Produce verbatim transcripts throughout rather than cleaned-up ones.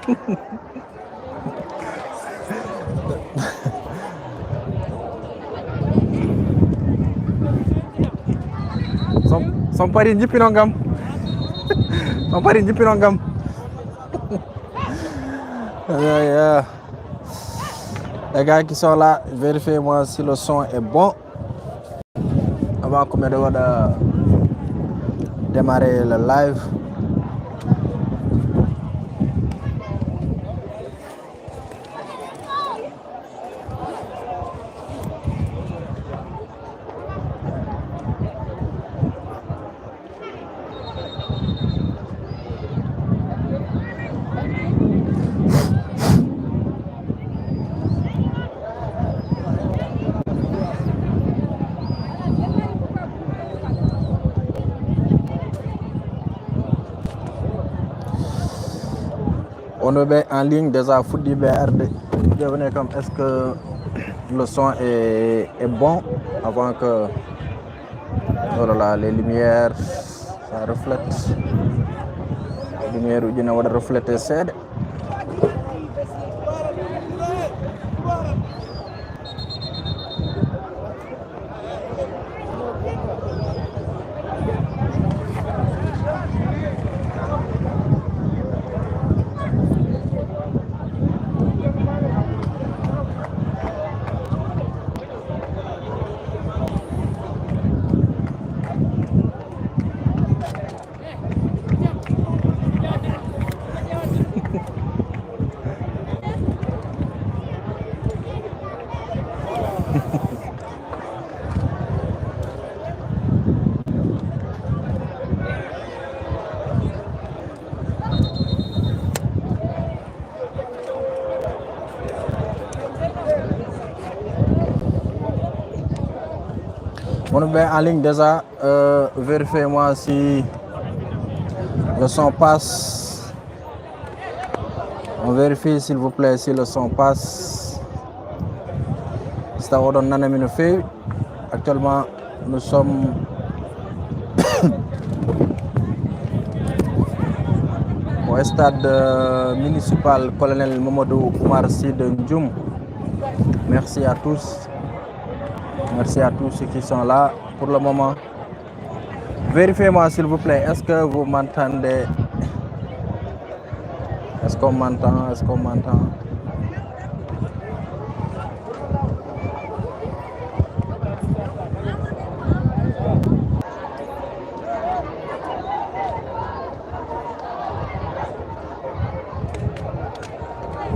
Son, son pari jippinon kam. Son pari jippinon kam. Yeah, yeah. Les gars qui sont là, vérifiez-moi si le son est bon. Avant que je démarrer le live. On ɓe en ligne déjà fuɗɗiiɓe arde. Ƴeewne kam, est-ce que le son est, est bon avant que, oh là là, les lumières, ça reflète. Lumière uji ne waɗa refléter seeɗa. Mon ɓe en ligne déjà, euh, vérifiez-moi si le son passe. On vérifie s'il vous plaît si le son passe. Si taw oɗon nana mi no feewi. Actuellement, nous sommes au stade, euh, municipal Colonel Mamadou Oumar Sy de Ndioum. Merci à tous. Merci à tous ceux qui sont là pour le moment. Vérifiez-moi s'il vous plaît. Est-ce que vous m'entendez? Est-ce qu'on m'entend? Est-ce qu'on m'entend?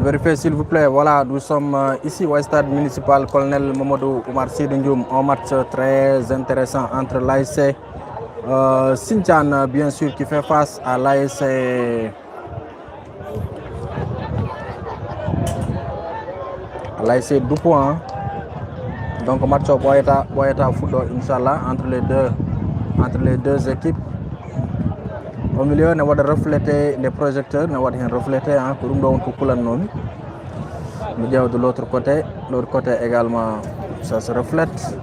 Vérifiez s'il vous plaît. Voilà, nous sommes, euh, ici au stade municipal Colonel Mamadou Oumar Sy de Ndioum. Un match très intéressant entre l'A S C, euh, Sinthiane, bien sûr, qui fait face à l'A S C, l'A S C Doupo, hein. Donc match o ɓooyata, ɓooyata fuɗɗo, inchallah, entre les deux, entre les deux équipes. Au milieu ne waɗa refléter, les projecteurs ne waɗa heen refléter, hein, ko ɗum ɗo woni ko kulannoomi. Mi ƴeewa de l'autre côté, l'autre côté également, ça se reflète.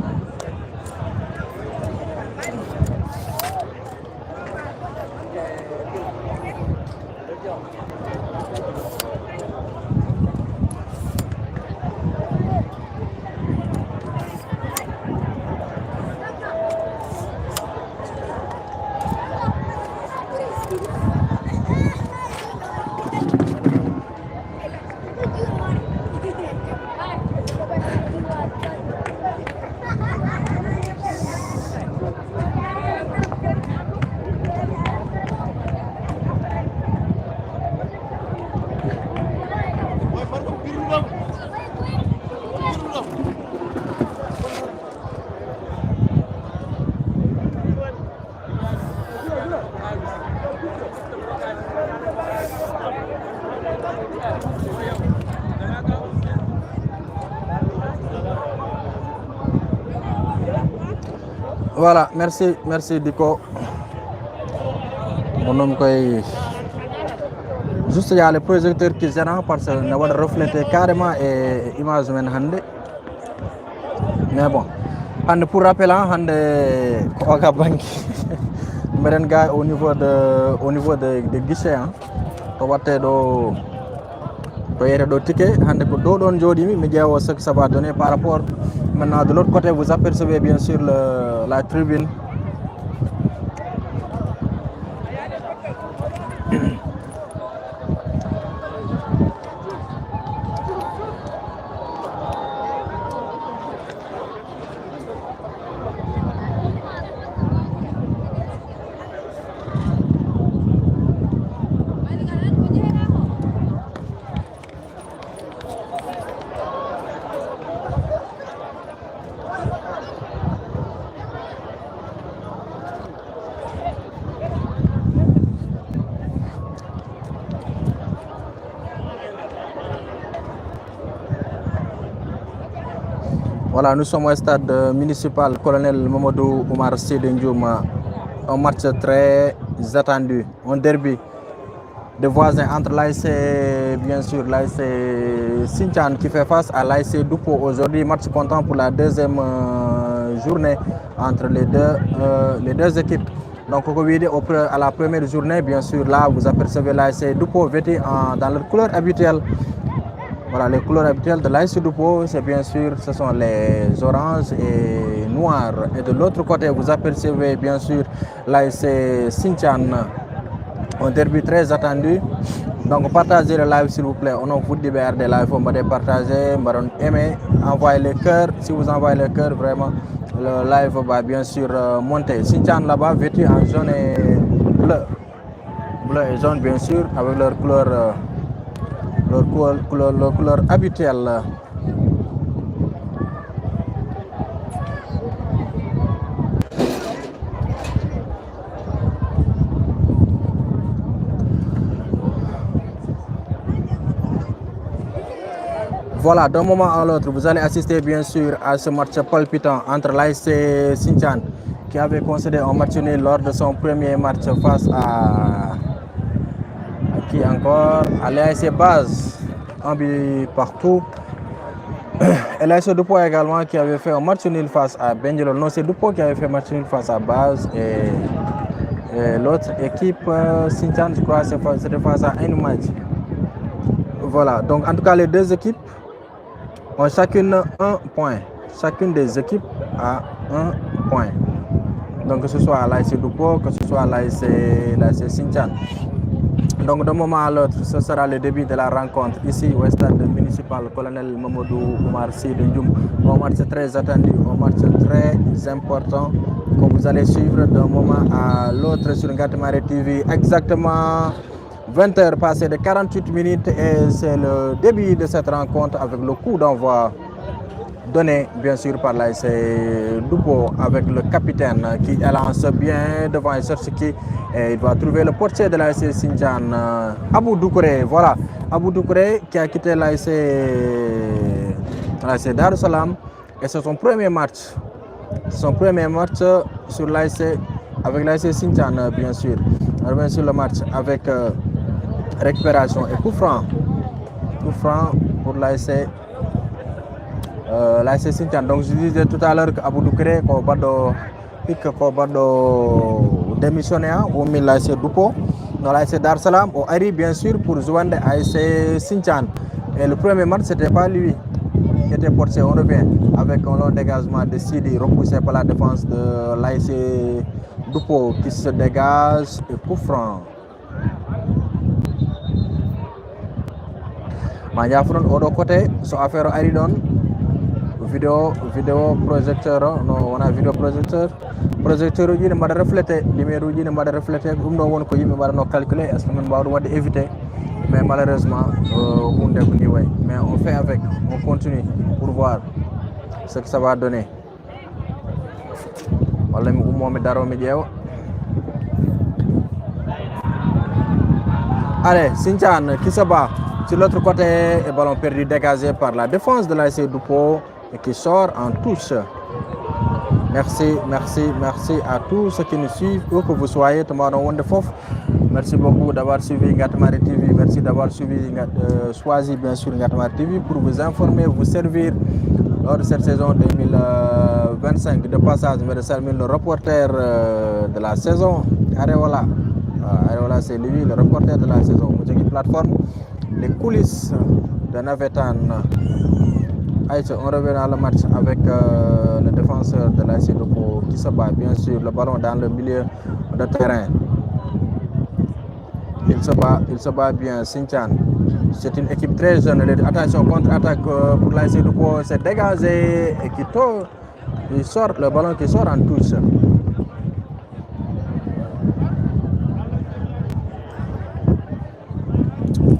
Voilà, merci, merci Diko. Mon homme koy, juste, il y a les projecteurs qui gênent parce que ne waɗa refléter carrément e image men hannde. Mais bon, hannde pour rappel, hein, hannde ko Oka Banki. Mbeɗen ga au niveau de, au niveau de, de guichet, hein. Ko watte ɗo Ko yeyete ɗo ticket, hannde ko ɗo ɗon jooɗimi, mi ƴeewa ce que ça va donner par rapport. Maintenant, de l'autre côté, vous apercevez bien sûr le, la tribune. Voilà, nous sommes au stade, euh, municipal Colonel Mamadou Oumar Sy Dioum. Un match très attendu, un derby de voisins entre l'A S C, bien sûr, l'A S C Sinthiane qui fait face à l'A S C Doupo aujourd'hui. Match comptant pour la deuxième, euh, journée entre les deux, euh, les deux équipes. Donc, comme vous voyez, au pre-, à la première journée, bien sûr, là, vous apercevez l'A S C Doupo vêtu en, dans leur couleur habituelle. Voilà, les couleurs habituelles de l'A S C Doupo, c'est bien sûr, ce sont les oranges et noirs. Et de l'autre côté, vous apercevez bien sûr l'A S C Sinthiane, un derby très attendu. Donc, partagez le live, s'il vous plaît. On en vous dit B R D live, on va partager, on va aimer, envoyer les cœurs. Si vous envoyez les cœurs, vraiment, le live va bien sûr, euh, monter. Sinthiane là-bas, vêtu en jaune et bleu. Bleu et jaune, bien sûr, avec leur couleur, euh, leur couleur, couleur, leur couleur habituelle. Voilà, d'un moment à l'autre, vous allez assister bien sûr à ce match palpitant entre l'A S C Sinthiane, qui avait concédé un match nul lors de son premier match face à, à qui encore ? À l'A S C Base, un but partout. Et l'A S C Doupo également, qui avait fait un match nul face à Benjelo. Non, c'est Doupo qui avait fait match nul face à Base. Et, et l'autre équipe, euh, Sinthiane, je crois, c'est fa-, c'était face à Ainoumady. Voilà, donc en tout cas, les deux équipes ont chacune un point. Chacune des équipes a un point. Donc, que ce soit l'A S C Doupo, que ce soit l'A S C, l'A S C Sinthiane. Donc, d'un moment à l'autre, ce sera le début de la rencontre ici au stade municipal Colonel Mamadou Oumar Sy Dioum. Un match très attendu, un match très important que vous allez suivre d'un moment à l'autre sur Ngatamari T V. Exactement vingt heures passées de quarante-huit minutes et c'est le début de cette rencontre avec le coup d'envoi donné bien sûr par l'A S C Doupo avec le capitaine qui élance bien devant et cherche qui, et il va trouver le portier de l'A S C Sinthiane, euh, Abou Doucouré. Voilà, Abou Doucouré qui a quitté l'A S C, l'A S C Darou Salam. Et c'est son premier match. C'est son premier match, euh, sur l'A S C, avec l'A S C Sinthiane, euh, bien sûr. On revient sur le match avec, euh, récupération et coup franc. Coup franc pour l'A S C, euh, l'A S C Sinthiane. Donc, je disais tout à l'heure que Abou Doucouré, ko baɗɗo hikka ko baɗɗo démissionné, hein, o ummi l'A S C Doupo, no l'A S C Darou Salam, o ari bien sûr pour joindre A S C Sinthiane. Et le premier match, c'était pas lui qui était portier. On revient avec un long dégagement de Sidi, repoussé par la défense de l'A S C Doupo qui se dégage et coup franc. Ma jaafoɗon oɗo côté, so affaire o ari ɗon, vidéo, vidéo projecteur o, no wona vidéo projecteur. Projecteur uji ne mbaɗa reflété, lumière uji ne mbaɗa reflété, ko ɗum ɗon woni ko yimɓe mbaɗano calculé, est-ce que min mbawɗum waɗde évité? Mais malheureusement, euh, hunde ko ni way. Mais on fait avec, on continue pour voir ce que ça va donner. Walla mi ummo, mi daro, mi ƴeewa. Allez, Sinthiane qui se bat sur l'autre côté, et ballon perdu dégagé par la défense de l'A S C Doupo et qui sort en touche. Merci, merci, merci à tous ceux qui nous suivent, où que vous soyez, to mbaɗon wonde fof. Merci beaucoup d'avoir suivi Ngatamari T V. Merci d'avoir suivi, euh, choisi bien sûr Ngatamari T V pour vous informer, vous servir lors de cette saison deux mille vingt-cinq. De passage, mbeɗa salmina le reporter, euh, de la saison, Arewola. Euh, Arewola, c'est lui, le reporter de la saison. Mo jogii plateforme les coulisses de Navétane. Aïcha, on revient dans le match avec euh, le défenseur de l'A S C Dupont qui se bat bien sûr, le ballon dans le milieu de terrain. Il se bat, il se bat bien, Sintian. C'est une équipe très jeune. Attention, contre-attaque euh, pour l'A S C Dupont, c'est dégagé et qui tourne. Il sort, le ballon qui sort en touche.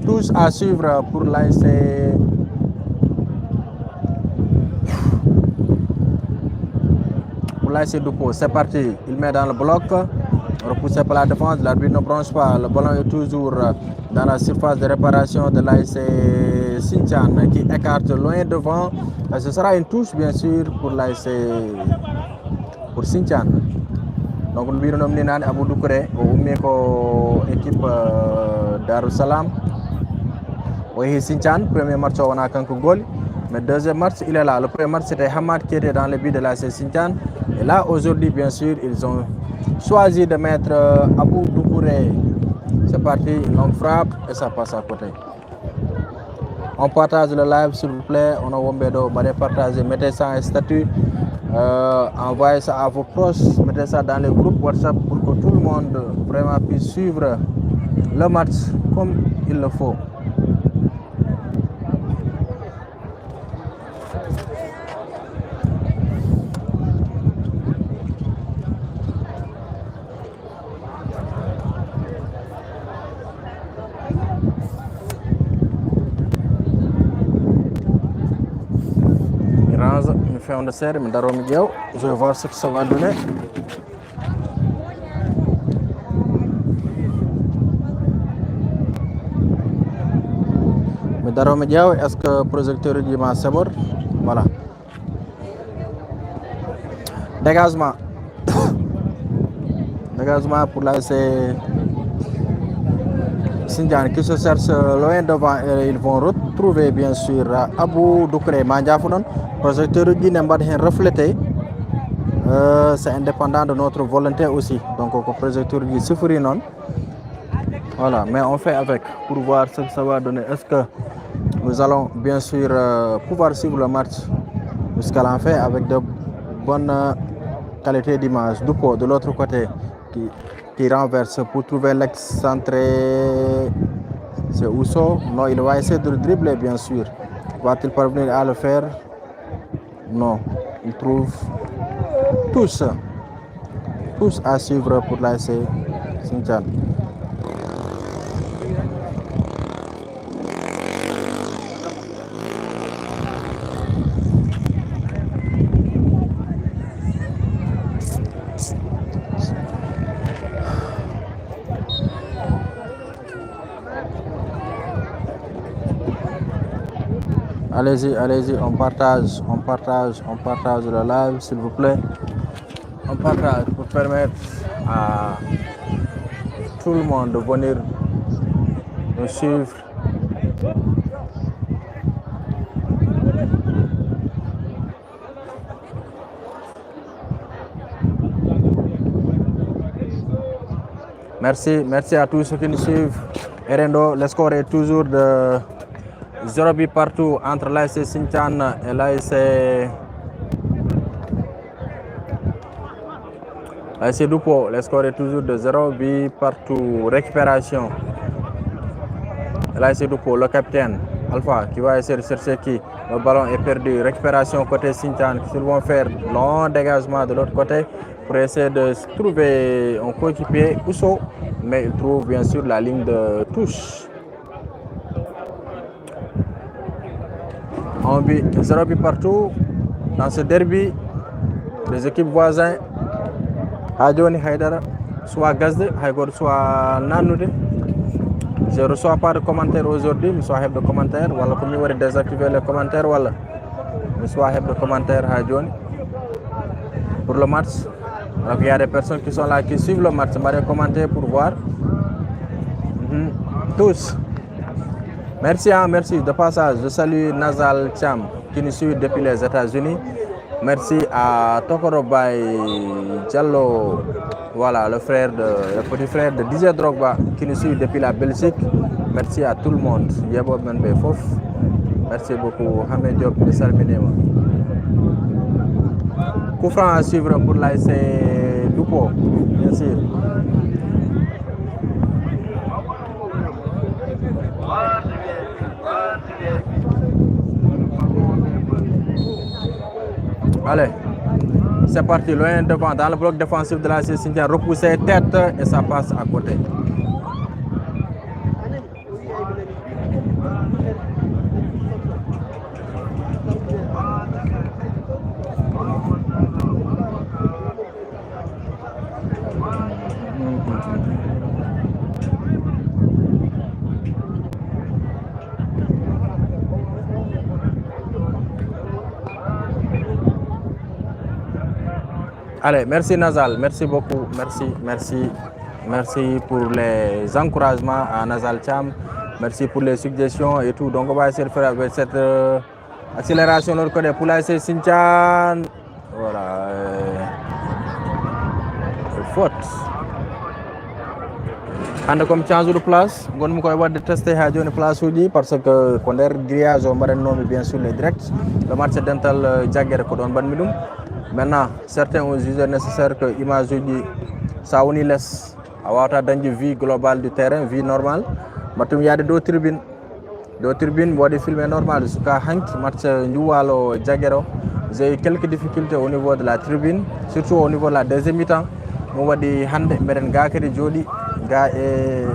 Tous à suivre pour l'A S C. Pour l'A S C Dupont, c'est parti. Il met dans le bloc. Repoussé par la défense, l'arbitre ne bronche pas. Le ballon est toujours dans la surface de réparation de l'A S C Sintian qui écarte loin devant. Et ce sera une touche, bien sûr, pour l'A S C pour Sintian. Donc, nous avons nommé Abou Doucouré, au Meko équipe euh, Darussalam. Oui, Sintian, premier match, on a quelques goals. Mais deuxième match, il est là. Le premier match, c'était Hamad qui était dans le but de l'A S C Sintian. Et là, aujourd'hui, bien sûr, ils ont choisi de mettre euh, Abou Doucouré. C'est parti, une longue frappe et ça passe à côté. On partage le live, s'il vous plaît. On a Wombedo, allez partager, mettez ça en statut, euh, envoyez ça à vos proches, mettez ça dans les groupes WhatsApp pour que tout le monde vraiment puisse suivre le match comme il le faut. Mi range, mi fewndo seeɗa, mi daro mi ƴeew. Je vais voir ce que ça va donner. Mi daro mi ƴeew, est-ce que projecteur uji ma sebor? Voilà. Dégagement. Dégagement pour l'A S C Sindian qui se cherche loin devant et ils vont retrouver bien sûr Abou Doucouré. Ma jaafuɗon, projecteur uji ne mbaɗa heen reflété. Euh, c'est indépendant de notre volonté aussi. Donc ko projecteur uji sifori noon. Voilà, mais on fait avec pour voir ce que ça va donner. Est-ce que nous allons bien sûr euh, pouvoir suivre le match jusqu'à la fin avec de bonnes euh, qualités d'image. Duppo de l'autre côté qui, qui renverse pour trouver l'excentré. C'est Ousso. Non, il va essayer de le dribbler, bien sûr. Va-t-il parvenir à le faire? Non, il trouve tous, tous à suivre pour l'A S C Sindian. Allez-y, allez-y, on partage, on partage, on partage le live, s'il vous plaît. On partage pour permettre à tout le monde de venir nous suivre. Merci, merci à tous ceux qui nous suivent. Erendo, le score est toujours de zéro but partout entre l'A S C Sindian et l'A S C l'A S C Duppo, le score est toujours de zéro but partout. Récupération. L'A S C Duppo, le capitaine Alpha qui va essayer de chercher qui. Le ballon est perdu. Récupération côté Sindian. Ils vont faire long dégagement de l'autre côté pour essayer de trouver un coéquipier Ousso. Mais il trouve bien sûr la ligne de touche. On but, zéro but partout dans ce derby des équipes voisines. Ha joni haydara soit gasde, hay goto soit nannude. Je reçois pas de commentaires aujourd'hui, mi soit hebde commentaire walla ko mi waɗi désactiver les commentaires walla mi soit hebde commentaire ha joni pour le match. Donc il y a des personnes qui sont là, qui suivent le match, mbaɗe commentaire pour voir. Mhm. Tous. Merci, hein, merci. De passage, je salue Nazal Cham qui nous suit depuis les États-Unis. Merci à Tokoro Bay Diallo, voilà, le frère de, le petit frère de Didier Drogba qui nous suit depuis la Belgique. Merci à tout le monde. Yeɓoɓe men ɓe fof. Merci beaucoup. Hamé Diop, mi salminima. Coup franc à suivre pour l'A S C Doupo, bien sûr. Allez, c'est parti, loin devant, dans le bloc défensif de l'A S C Sintian, repoussé, tête, et ça passe à côté. Allez, merci Nazal, merci beaucoup, merci, merci, merci pour les encouragements à Nazal Cham, merci pour les suggestions et tout. Donc on va essayer de faire avec cette euh, accélération de l'autre côté pour l'A S C Sintian. Voilà. Euh, faute. Hande comme change de place, gonmi koye wadde testé ha joni place uji, parce que ko nder grillage o mbaɗannomi bien sûr les directs. Le match dental euh, jaggere ko ɗon mbaɗmi ɗum. Maintenant, certains ont jugé nécessaire que image uji sa woni less a wawata dañde vie globale du terrain, vie normale. Mbattum yaade dow tribune. Dow tribune mi waɗi filmé normal jusqu'à hanki match njuwalo jaggere o. J'ai eu quelques difficultés au niveau de la tribune, surtout au niveau de la deuxième mi-temps. Ɗum waɗi hande mbeɗen ga kadi jooɗi ga e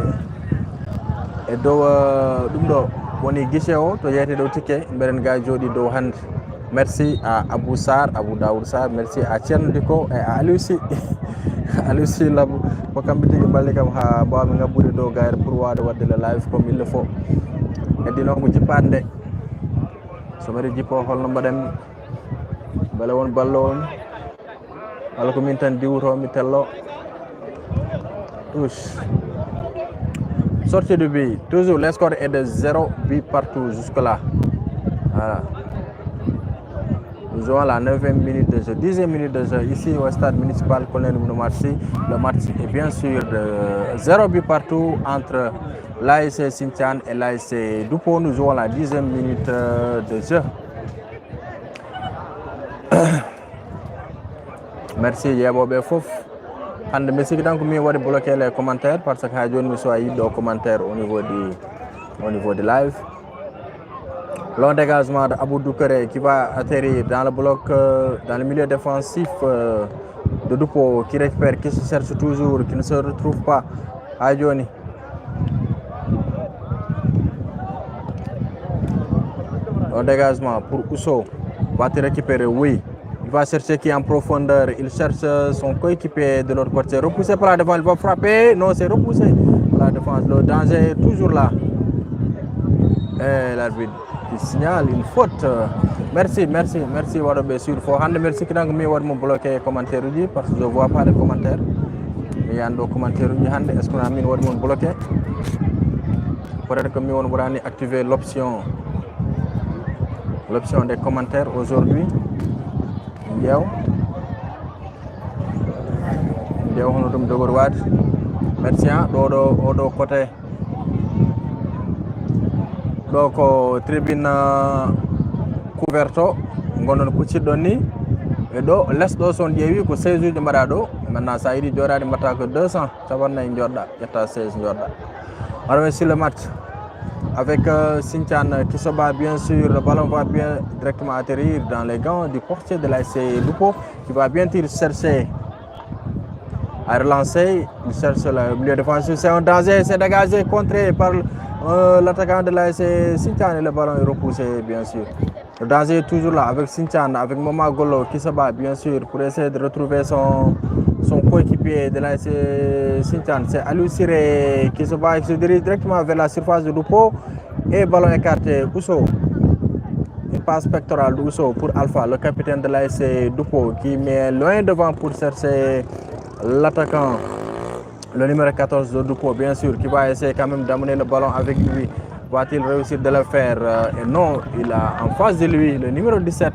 e dow euh, ɗum ɗo woni guichet o to yeyete dow ticket, mbeɗen ga jooɗi dow hande. Merci à Abou Sarr, Abou Daoud Sarr, merci à Thierno Diko et à Aliou Sy. Aliou Sy Labou, ko kamɓe tigi mballi kam ha mbawmi ngabbude dow gayre pour wawde wadde le live comme il le faut. Heddi noon ko jippaade nde. So mbaɗi jippo holno mbaɗanmi? Beele won ballo on. Walla ko min tan diwto mi tello. Touche. Sortie de but. Toujours le score est de zéro but partout jusque-là. Voilà. Nous jouons la neuvième minute de jeu, dixième minute de jeu ici au stade municipal Colonel Mounou Marcy. Le match est bien sûr de zéro but partout entre l'A S C Sintian et l'A S C Doupo. Nous jouons la dixième minute euh, de jeu. Merci yeeɓooɓe fof. Hannde mi sikki tan ko min waɗi bloqué les commentaires parce que ha jooni mi suwa yiɗɗo commentaire au niveau du au niveau du live. Long dégagement de Abou Doucouré qui va atterrir dans le bloc, euh, dans le milieu défensif euh, de Doupo, qui récupère, qui se cherche toujours, qui ne se retrouve pas. Ha jooni. Long dégagement pour Ousso. Va-t-il récupérer? Oui. Il va chercher qui en profondeur. Il cherche son coéquipier de l'autre côté. C'est repoussé par la défense. Il va frapper. Non, c'est repoussé par la défense. Le danger est toujours là. Et l'arbitre il signale une faute. Merci, merci, merci waɗoɓe suivre fof. Hannde mbeɗa sikki tan ko min waɗi mo bloqué commentaire uji parce que je vois pas de commentaire. Mi yiyan ɗo commentaire uji hannde, est ce que na min waɗi mon bloqué? Peut être que mi won waɗani activé l'option l'option des commentaires aujourd'hui. Ƴeew. Ƴeew hono ɗum jogori waade. Merci hein, ɗo ɗo oɗo côté. Ɗo ko tribune euh, couverte o. Gonɗon kuccitɗon ni. E ɗo les ɗo son ƴeewi ko seize uji mbaɗa ɗo. Maintenant sa yiɗi joɗade mbatta ko deux cents. Capanɗe nayi joɗɗa, ƴetta seize joɗɗa. Arwe sur le match. Avec euh, Sintian qui se bat bien sûr, le ballon va bien directement atterrir dans les gants du portier de l'A S C Doupo qui va bien chercher à relancer. Il cherche le milieu défensif. C'est un danger. C'est dégagé, contré par euh, l'attaquant de l'A S C Sintian et le ballon est repoussé, bien sûr. Le danger est toujours là avec Sintian, avec Mama Golo qui se bat, bien sûr, pour essayer de retrouver son, son coéquipier de l'A S C Sintian. C'est Aliou Siré qui se bat, qui se dirige directement vers la surface de Doupo. Et ballon écarté, Ousso. Une passe pectorale d'Ousso pour Alpha, le capitaine de l'A S C Doupo, qui met loin devant pour chercher l'attaquant, le numéro quatorze de Doupo, bien sûr, qui va essayer quand même d'amener le ballon avec lui. Va-t-il réussir de le faire? Euh, et non, il a en face de lui le numéro dix-sept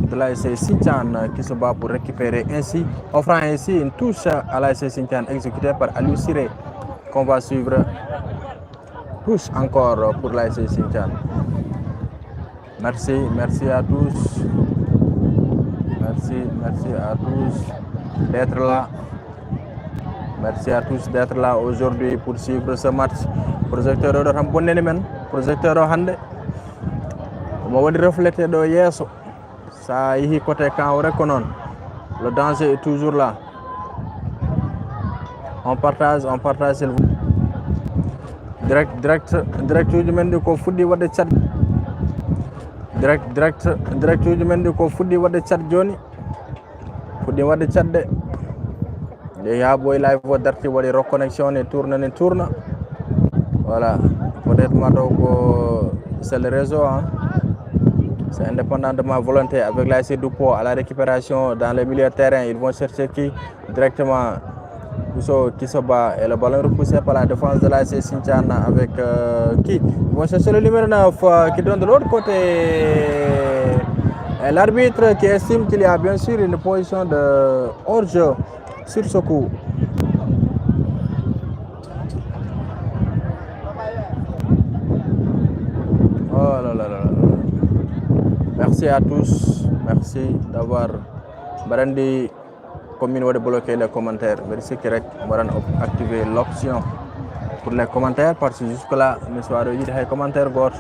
de l'A S C Sintian qui se bat pour récupérer ainsi, offrant ainsi une touche à l'A S C Sintian exécutée par Aliou Siré, qu'on va suivre. Tous encore pour l'A S C Sintian. Merci, merci à tous. Merci, merci à tous d'être là. Merci à tous d'être là aujourd'hui pour suivre ce match. Projecteur o ɗo tan bonnani men. Projecteur o hannde omo waɗi reflété ɗo yeeso. Sa yehi côté camp o rek ko noon. Le danger est toujours là. On partage, on partage, s'il vous plaît. Direct, direct, direct uji men ɗi ko fuɗɗi waɗde cat. Direct, direct, direct uji men ɗi ko fuɗɗi waɗde cat jooni. Fuɗɗi waɗde cat de. Nde yaa boy live o darti waɗi reconnexion ne tourna ne tourna. Voilà. Peut-être ma taw ko c'est le réseau, hein. C'est indépendant de ma volonté avec l'A S C Dupo à la récupération dans le milieu de terrain. Ils vont chercher qui directement Ousso Kisoba et le ballon repoussé par la défense de l'A S C Sintian avec euh, qui? Ils vont chercher le numéro neuf euh, qui donne de l'autre côté. Et l'arbitre qui estime qu'il y a bien sûr une position de hors-jeu sur ce coup. Oh là là là là. Merci à tous. Merci d'avoir. Mbaɗa anndi ko min waɗi bloqué les commentaires. Mbeɗa sikki rek mbaɗan activer l'option pour les commentaires parce que jusque là mi suwaa ɗo yiide hay commentaire gooto.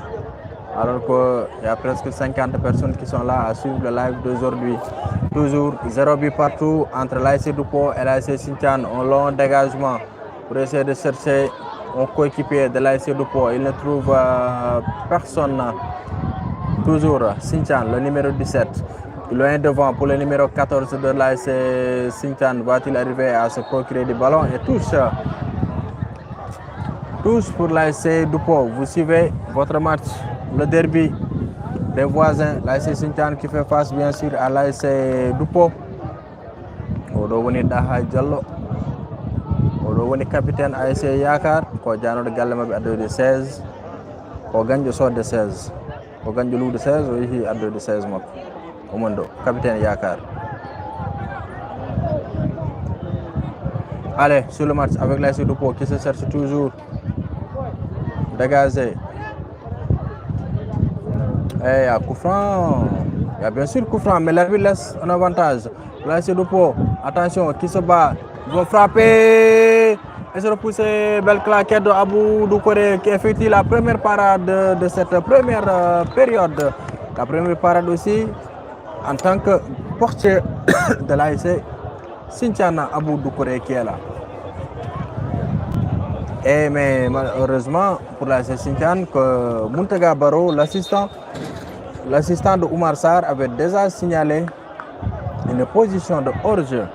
Alors qu'il y a presque cinquante personnes qui sont là à suivre le live d'aujourd'hui. Toujours zéro but partout entre l'A S C Dupo et l'A S C Sintian. Un long dégagement pour essayer de chercher un coéquipier de l'A S C Dupo. Il ne trouve euh, personne. Toujours Sintian, le numéro dix-sept. Loin devant pour le numéro quatorze de l'A S C Sintian. Va-t-il arriver à se procurer du ballon et touche. Tous pour l'A S C Dupo. Vous suivez votre match, le derby des voisins, l'A S C Sintian qui fait face bien sûr à l'A S C Dupo. Oɗo woni Daha Diallo. Oɗo woni capitaine A S C Yakar. Ko janoɗo galle maɓɓe addoyde seize. Ko gañɗo sodde seize. Ko gañɗo luwde seize, o yehi addoyde seize makko. Omon ɗo, capitaine Yakar. Allez, sur le match avec l'A S C Dupo qui se cherche toujours. Dégagé. Et il y a coup franc. Il y a bien sûr coup franc, mais l'arbitre laisse un avantage. L'A S C Dupo, attention, qui se bat. Ils vont frapper. Et se repousser, belle claquette de Abou Doucouré qui effectue la première parade de, de cette première euh, période. La première parade aussi en tant que portier de l'A S C Sintian, Abou Doucouré qui est là. Et mais malheureusement pour l'A S C Sintian que Mountaga Baro, l'assistant, l'assistant de Oumar Sarr avait déjà signalé une position de hors-jeu.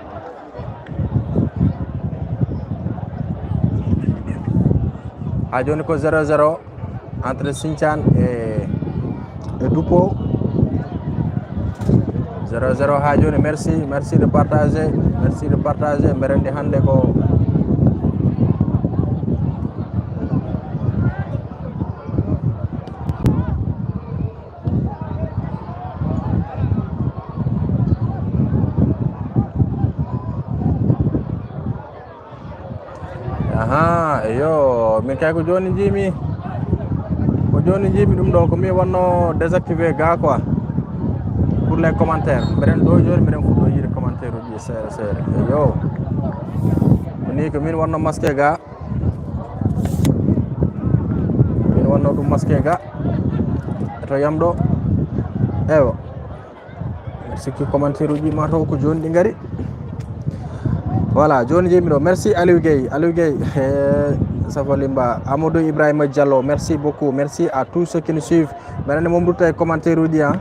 Ha joni ko zéro zéro entre Sintian et, et Dupo. Zéro zéro ha joni. Merci, merci de partager, merci de partager. Mbeɗa anndi hannde ko Aha, eyo, min kay ko joni jiimi. Ko joni jiimi ɗum ɗo, ko mi wonno désactivé ga quoi. Pour les commentaires. Mbeɗen ɗo joni, mbeɗen fuɗɗo yiide commentaire uji seeɗa seeɗa. Eyo. Ko ni ko min wonno masque ga. Min wonno ɗum masque ga. E to yam ɗo. Ewa. Mbeɗa sikki commentaire uji ma taw ko joni ɗi ngari. Voilà, joni jeymi ɗo. Merci Aliou Gueye, Aliou Gueye. Eh, Safa Limba, Amadou Ibrahima Diallo, merci beaucoup. Merci à tous ceux qui nous suivent. Mbeɗa anndi Momdou tawi commentaire uji, hein.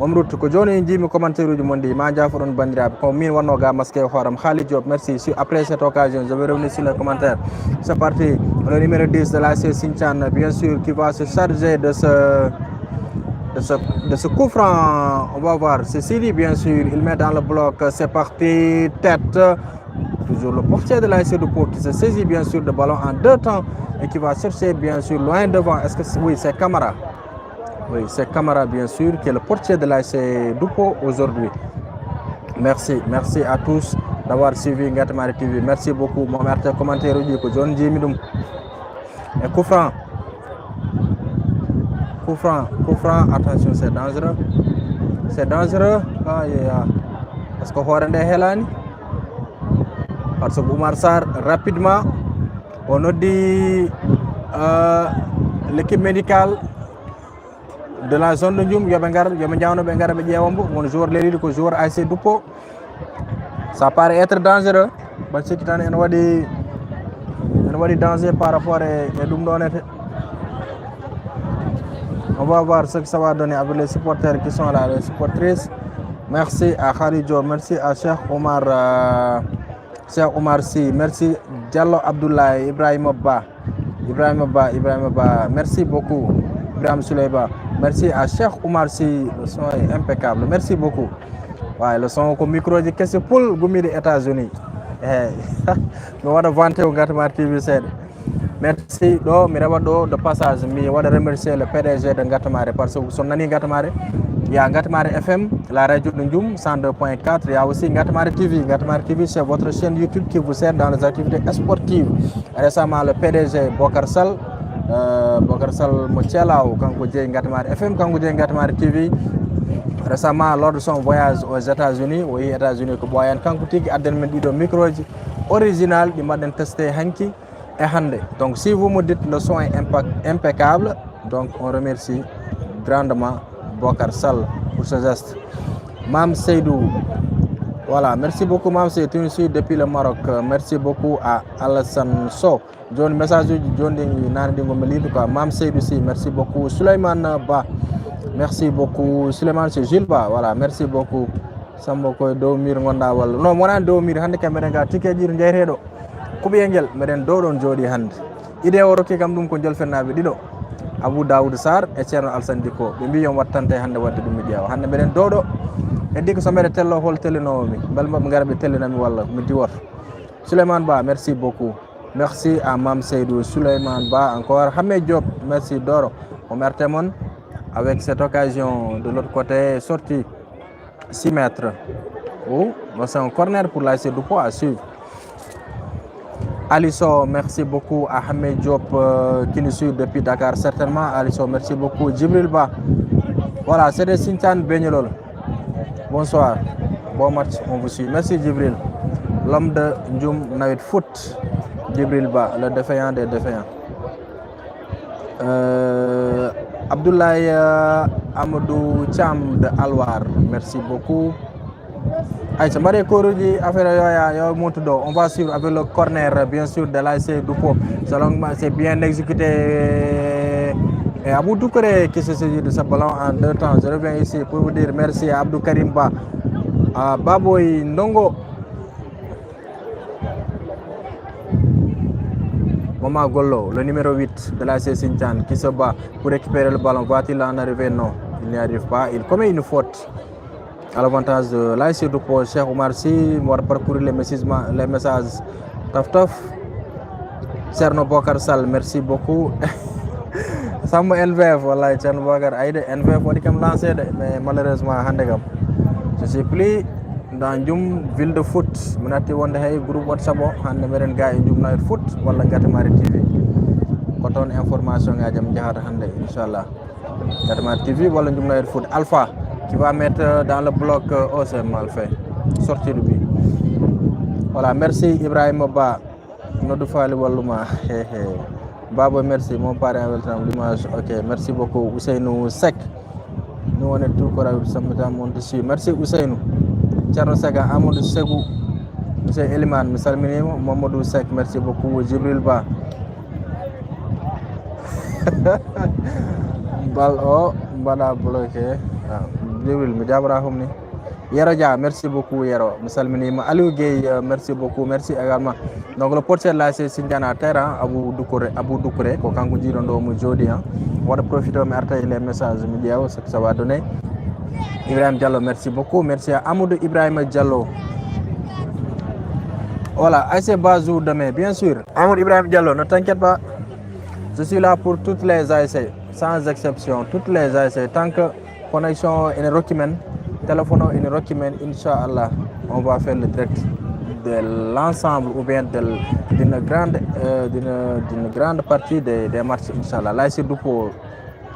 Momdou, ko joni jimi commentaire uji mon ɗi. Ma jaafoɗon bandiraɓe. Ko min wonno ga masque e hooram. Khalid Diop, merci. Si, après cette occasion, je vais revenir sur les commentaires. C'est parti. Le numéro dix de l'A S C Sintian, bien sûr, qui va se charger de ce de ce, de ce coup franc. On va voir. C'est Sidi, bien sûr. Il met dans le bloc. C'est parti. Tête. Toujours le portier de l'A S C Dupo qui se saisit, bien sûr, de ballon en deux temps et qui va chercher, bien sûr, loin devant. Est-ce que c'est, oui, c'est Camara. Oui, c'est Camara, bien sûr, qui est le portier de l'A S C Dupo aujourd'hui. Merci, merci à tous d'avoir suivi Ngatamari T V. Merci beaucoup. Mon artère commentaire uji ko joni jimi ɗum. Et coup franc. Coup franc, coup franc, attention, c'est dangereux. C'est dangereux. Ah, yeah, yeah. Parce que hoore nde helani. Parce que Oumar Sarr, rapidement, o noddi euh, l'équipe médicale de la zone de Ndioum, yoɓe ngar, yoɓe njawno ɓe ngara ɓe ƴeewa mbo. Won joueur leliɗo ko joueur A C Duppo. Ça paraît être dangereux. Mbaɗa sikki tan ene waɗi, ene waɗi danger par rapport e, e ɗum ɗon ete. On va voir ce que ça va donner avec les supporters qui sont là, les supportrices. Merci à Khalidio, merci à Cheikh Omar, euh, Cheikh Omar Sy, merci Diallo Abdoulaye, Ibrahima Ba, Ibrahima Ba, Ibrahima Ba, merci beaucoup Ibrahima Souley Ba, merci à Cheikh Omar Sy, le son est impeccable, merci beaucoup. Waaye le son ko micro ji kese pul gumiɗi États-Unis. Eyyi. Mi waɗa vanté o Ngatamar T V seeɗa. Merci ɗo mi rewa ɗo de passage mi waɗa remercier le P D G de Ngatamare, parce que so nani Ngatamare, il y a Ngatamare F M, la radio de Ndioum cent deux point quatre, il y a aussi Ngatamare T V, Ngatamare T V c'est votre chaîne YouTube qui vous sert dans les activités sportives. Récemment le P D G Bokar Sall, euh, Bokar Sall mo Thielaw, kanko jeeyi Ngatamare F M, kanko jeeyi Ngatamare T V. Récemment lors de son voyage aux États-Unis, o yehi États-Unis ko ɓooyan, kanko tigi addan men ɗiɗo micro ji original ɗi mbaɗen testé hanki e hannde. Donc si vous me dites le son est impa- impeccable, donc on remercie grandement Bokar Sall pour ce geste. Mam Seydou, voilà, merci beaucoup Mam Seydou, tu nous suis depuis le Maroc. Euh, merci beaucoup à Alassane Sow. Joni message uji joni ɗi nane ɗi gomi liidu quoi. Mam Seydou Sy, merci beaucoup. Souleymane Ba, merci beaucoup. Souleymane, c'est Jules Ba, voilà, merci beaucoup. Sambo koye dow mur ngonɗa walla? Non, mi wonani dow mur, hannde kam meɗen ga ticket ji to jeyete ɗo. Kuɓiyel ngel meɗen dow ɗon jooɗi hannde. Idée o rokki kam ɗum ko Jolfennaɓe ɗiɗo, Abou Daoud Sarr e Ceerno Alsane Dikko. Ɓe mbi yomi wattante hannde wadde ɗum mi ƴeewa. Hannde meɗen dow ɗo. Heddi ko so mbeɗa tello hol tellinowo mi. Bel maɓe ngara ɓe tellinami walla mi diwoto. Souleymane Ba, merci beaucoup. Merci à Mam Seydou, Souleymane Ba encore. Hamé Diop, merci Doro. On merte mon avec cette occasion de l'autre côté sorti six mètres. Oh, bon, c'est un corner pour l'A S C Duppo à suivre. Aliso, merci beaucoup à Hamé Diop euh, qui nous suit depuis Dakar certainement. Aliso, merci beaucoup. Djibril Ba. Voilà, c'est des Sinthiane Begnelol. Bonsoir. Bon match, on vous suit. Merci Djibril. L'homme de Ndioum Night Foot. Djibril Ba, le défaillant des défaillants. Euh, Abdoulaye euh, Amadou Cham de Alwar, merci beaucoup. Aïcha, mbaɗe koruji affaire yoya yo montu ɗo. On va suivre avec le corner bien sûr de l'A S C Duppo. Selon c'est bien exécuté. Et Abou Doucouré qui se saisit de ce ballon en deux temps. Je reviens ici pour vous dire merci à Abdou Karim Ba, à Baboy Ndongo. Maman Gollo, le numéro huit de l'A S C Sinthiane, qui se bat pour récupérer le ballon. Va-t-il en arriver? Non, il n'y arrive pas. Il commet une faute à l'avantage de l'A S C Duppo. Cheikh Oumar Sy, on va parcourir les messages, les messages. Taf taf. Cerno Bokar Sall, merci beaucoup. Sambo N V F, wallahi Cerno Bokar, ayde N V F waɗi kam lancé de, mais malheureusement hannde kam je suis plus dans Ndioum ville de foot. Mi natti wonde hay groupe WhatsApp o, hannde meɗen ga e Ndioum Night Foot walla Ngatamari T V. Ko toon information ngaji am njahata hannde, inchallah. Ngatamari T V walla Ndioum Night Foot. Alpha qui va mettre dans le bloc, euh, oh, c'est mal fait. Sortie de but. Voilà, merci Ibrahima Ba. Noddu faali walluma. He, he. Babo, merci. Mon pare en weltanam l'image. Ok, merci beaucoup. Ousseynou Seck. Nous on est tout corps avec Sambata Montessu. Merci Ousseynou. Thierno Sega, Amadou Segou. Monsieur Eliman, mi salminima. Mamadou Seck, merci beaucoup. Djibril Ba. Bal o mbaɗa bloqué. Ah, Djibril, mi jaɓata hum ni. Yero Dia, merci beaucoup Yero. Mi salminima. Aliou Gueye, euh, merci beaucoup. Merci également. Donc le portier de l'A S C Sindiana terrain, Abou Doucouré, Abou Doucouré, ko kanko jiiɗon ɗo mo jooɗi, hein. Waɗa profité mi arta e les messages mi ƴeewa ce que ça va donner. Ibrahim Diallo, merci beaucoup. Merci à Amadou Ibrahim Diallo. Voilà, A S C Bazou demain, bien sûr. Amadou Ibrahim Diallo, ne t'inquiète pas. Je suis là pour toutes les A S C, sans exception. Toutes les A S C, tant que connexion ene rokki men, téléphone o ene rokki men, inchallah, on va faire le direct. de l'ensemble ou bien de, d'une grande, euh, d'une, d'une grande partie des, des matchs, Inch'Allah. L'A S C Dupo,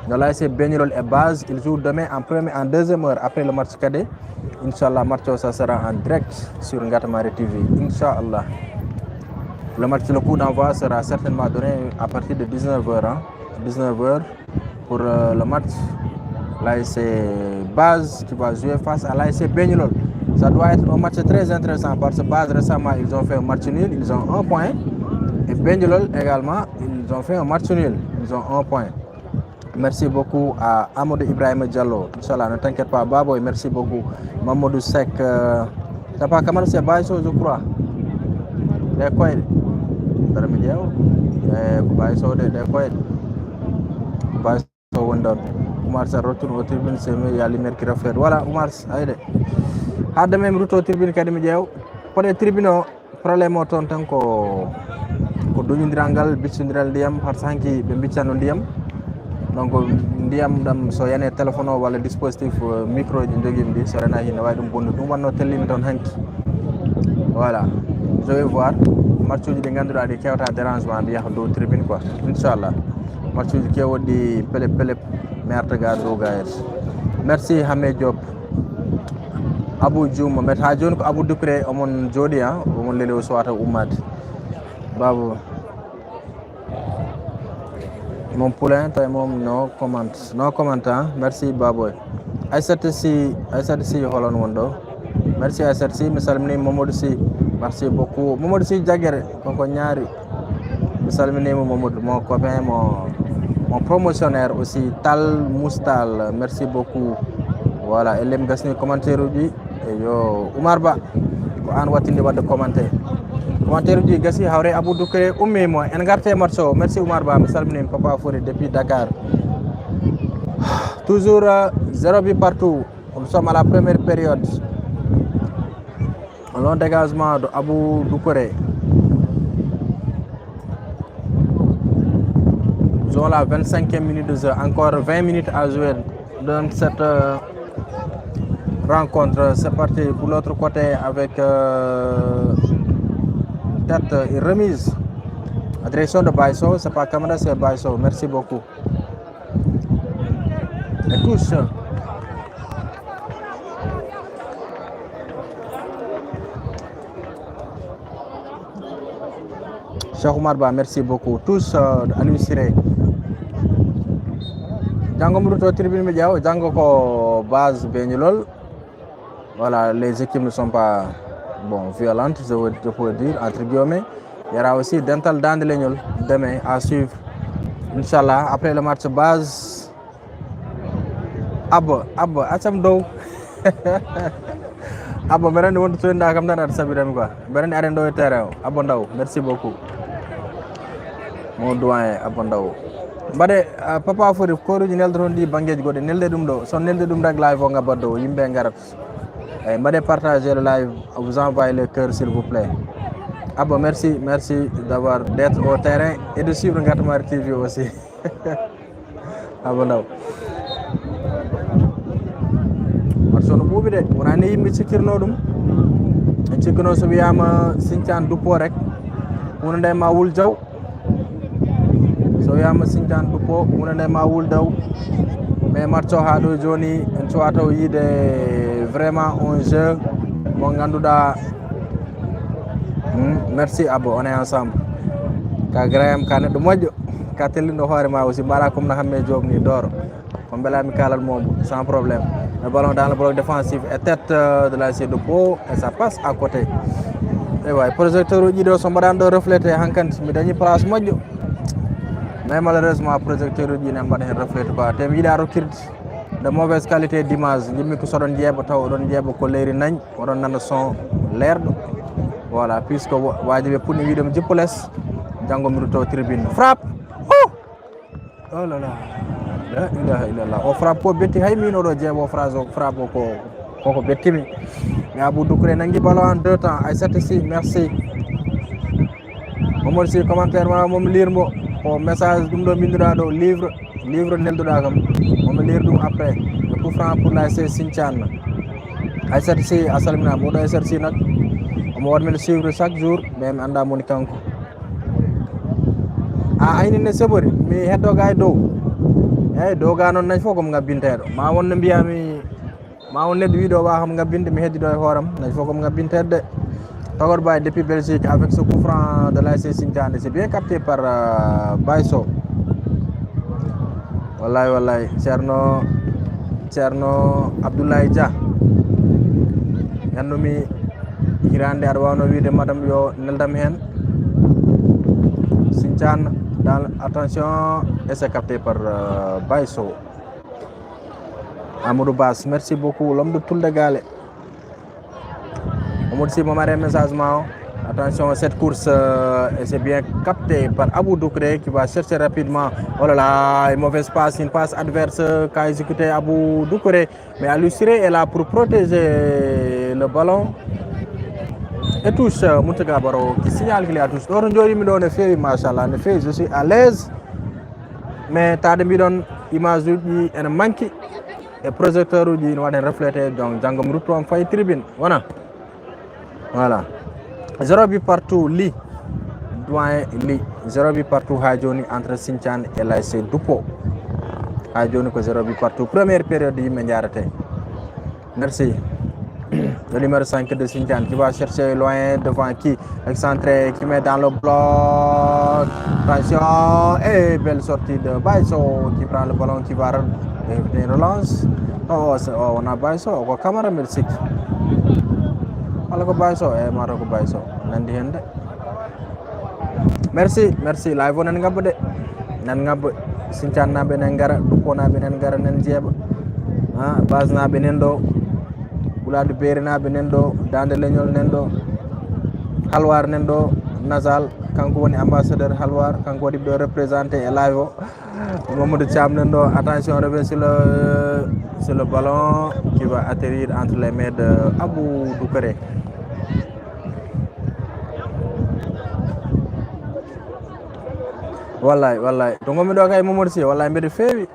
l'A S C Begnolol et Base, ils jouent demain en première, en deuxième heure après le match cadet. Inch'Allah, match, ça sera en direct sur Ngatamari T V. Inch'Allah. Le match, le coup d'envoi sera certainement donné à partir de dix-neuf heures, hein. dix-neuf heures pour euh, le match. L'A S C Base qui va jouer face à l'A S C Begnolol. Ça doit être un match très intéressant parce que Base récemment, ils ont fait un match nul, ils ont un point. Et Begnolol également, ils ont fait un match nul, ils ont un point. Merci beaucoup à Amadou Ibrahim Diallo. Inch'Allah, ne t'inquiète pas, Baboy, merci beaucoup. Mamadou Sek, euh, t'as pas comment c'est Baiso, je crois. Des quoi? Dara mi jeew. Eh, Baiso de, des quoi? Baiso wondon. Oumar Sarr retourne aux tribunes, c'est mieux, il y a lumière qui reflète. Voilà, Oumar, allez. Hade même retour aux tribunes, kadi mi jeew. Pour les tribunaux, problème o toon tan ko ko duñodiral ngal, biccodiral ndiyam, par ce hanki ɓe biccanno ndiyam. Donc ndiyam ɗam so yani e téléphone o walla dispositif euh, micro ji jogiimi ɗi, so rena hino wawi ɗum bonnude. Ɗum wanno tellimi toon hanki. Voilà, je vais voir. Match uji ɗi ngannduɗaa ɗi kewta dérangement, mi yaha dow tribune quoi, inchallah. Match uji kewɗi ɗi pelep pelep, mi arta ga dow ga yeeso. Merci Hamé Diop. Abou Dioum, met ha joni ko Abou Ducré omon jooɗi, ha omon leli o sowata ummade. Babu, mon poulain tawi mom no comment, no comment, ha. Merci Baboy. Aissata Sy, Aissata Sy, holon won ɗo? Merci Aissata Sy, mi salmini Mamadou Sy. Merci beaucoup Mamadou Sy Diaguere, koko ñaari. Mi salminima Mamadou, mon copain, mon, mon promotionnaire aussi, Tal Moustal. Merci beaucoup. Voilà, e lem gasni commentaire uji. Eyo, Oumar Ba, ko an wattinde wadde commentaire. Commentaire uji gasi, hawre Abou Doucouré ummi mo. En garte match o. Merci Oumar Ba, mi salminima Papa Fori depuis Dakar. Toujours euh, zéro but partout. Nous sommes à la première période. Long dégagement de Abou Doucouré. Nous avons la vingt-cinquième minute de jeu. Encore vingt minutes à jouer dans cette euh, rencontre. C'est parti pour l'autre côté avec euh, tête et remise. La direction de Baiso, c'est pas Kamada, c'est Baiso. Merci beaucoup. Et tous. Cheikh Oumar Ba, merci beaucoup. Tous euh, Aliou Siré. Janngo mi rutto tribune mi ƴeewa, janngo ko base Beñulol. Voilà, les équipes ne sont pas bon, violentes, je, veux, je peux dire, entre guillemets. Il y aura aussi Dental Dande Leñol demain à suivre. Inchallah, après le match base, Abba, Abba, accam dow. Abba, mbeɗa anndi wonde coyniɗa kam tan aɗa sabirami quoi. Mbeɗa anndi aɗa ɗo e terrain o. Abba Ndaw, merci beaucoup. Mon doyen Abba Ndaw. Mbaɗe uh, papa foti koruji nelda toon ɗi banngeeji goɗɗi nelde ɗum ɗo so nelde ɗum rek live o ngabbat dow yimɓe ngarat. Eyi mbaɗe partager le live, vous envoyez les cœurs s'il vous plaît. Abba, merci, merci d'avoir d'être au terrain et de suivre Ngatamari T V aussi. Abba Ndaw. Match o no ɓuuɓi de, wona ni yimɓe cikkirno ɗum. En cikkino so wiyama Sinthiane Duppo rek, wona nde ma wul jaw. So wiyama Sinthiane Duppo, wona nde ma wul daw. Mais match o ha ɗo joni en cuwa taw yiide vraiment un jeu mo ganduɗa. Hmm, merci Abba, on est ensemble. Ka Graham ka neɗɗo moƴƴo, ka tellinɗo hoore ma aussi, mbaɗa comme no hamme joom ni doro. Ko mbela mi kalat momo sans problème. Le ballon dans le bloc défensif et tête euh, de la C de Pau et ça passe à côté. Ewa, projecteur uji ɗo so mbaɗani ɗo reflété hankanti mi dañi place moƴƴo. Mais malheureusement projecteur uji ne mbaɗa hen reflété quoi, te mi yiɗa rokkirde de mauvaise qualité d'image. Jimmi ko soɗon jeeɓa taw oɗon jeeɓa ko leyri nañ, oɗon nana son leerɗo. Voilà, puisque waji ɓe puɗɗi wiɗemi jippo les, janngo mi rutto tribune. Frappe. Oh, oh là là. La ilaha illallah. O frappe ko betti, hay min oɗo jeeɓo phrase o frappe o ko koko bettimi. Mais Abou Doucouré nangi ballon en deux temps. Aissata Sy, merci. Momod Sy, commentaire ma momi lirmo. Ko message ɗum ɗo mbinduɗa ɗo livre. Livre nelduɗa kam. Momi lire ɗum après. Le coup franc pour la C Sinthiane. Aissata Sy, a salminama. Oɗo Aissata Sy nak. Mo waɗ men suivre chaque jour, mais mi annda moni kanko. A ayni ne sebori, mi heddo ga e dow. Eyyi, dow ga noon nañ fof ko mo ngabbinteeɗo. Ma won no mbiyami, ma won neɗɗo wiɗo wa kam ngabbinde, mi heddido e hooram. Nañ fof ko mo ngabbinteede. Togor Baye depuis Belgique avec ce coup franc de l'A S C Sinthiane. C'est bien capté par euh, Baye Sow. Wallahi, wallahi. Ceerno, Ceerno Abdoulaye Dia. Nganndu-mi hirande aɗa wawno wiide madame yo neldam heen. Sinthiane, dans, attention, et c'est capté par euh, Baye Sow. Amadou Bass, merci beaucoup. L'homme de Tulde Gale. Amadou Sy, mo mari message ma o. Attention, cette course euh, et c'est bien capté par Abou Doucouré qui va chercher rapidement. Oh là là, une mauvaise passe, une passe adverse qu'a exécuté Abou Doucouré. Mais Aliou Siré est là pour protéger le ballon. Et touche euh, Moutaga Baro qui signale qu'il y a touche. Ɗo to jooɗimi ɗo ne feewi, machallah, ne feewi, je suis à l'aise. Mais taade mbiɗon image uji ene manki e projecteur uji ene waɗen reflété, donc janngo mi rutto on fayi tribune wona. Voilà. Zéro but partout li. Doyen li. Zéro but partout ha joni entre Sinthiane et l'A S C Dupo. Ha joni ko zéro but partout. Première période yimɓe jarate. Merci. Le numéro cinq de Sinthiane qui va chercher loin devant qui excentré, qui met dans le bloc. Attention, et belle sortie de Baye Sow qui prend le ballon, qui va re- et relance. Oh, oh, c'est- oh, on a Baye Sow, ko Camara mbiɗa sikki. Walla ko Baye Sow, e mata ko Baye Sow. Nandi hen de. Merci, merci. Live o nan ngabba de. Nan ngabba. Sinthiane naɓe nan gara, Dupo naɓe nan gara nan jeeɓa. Ha, Base naɓe nan ɗo. Wuladu Beeri naɓe nan ɗo, Dande Leñol nan ɗo. Halwar nan ɗo, Nasal, kanko woni ambassadeur Halwar, kanko waɗi ɗo représenté e live o. Mamadou Thiam nan ɗo, attention, revient sur le, sur le ballon qui va atterrir entre les mains de Abou Doucouré. Wallay, wallay. To ngonmi ɗo kay Mamadou Sy, wallay mbeɗa feewi.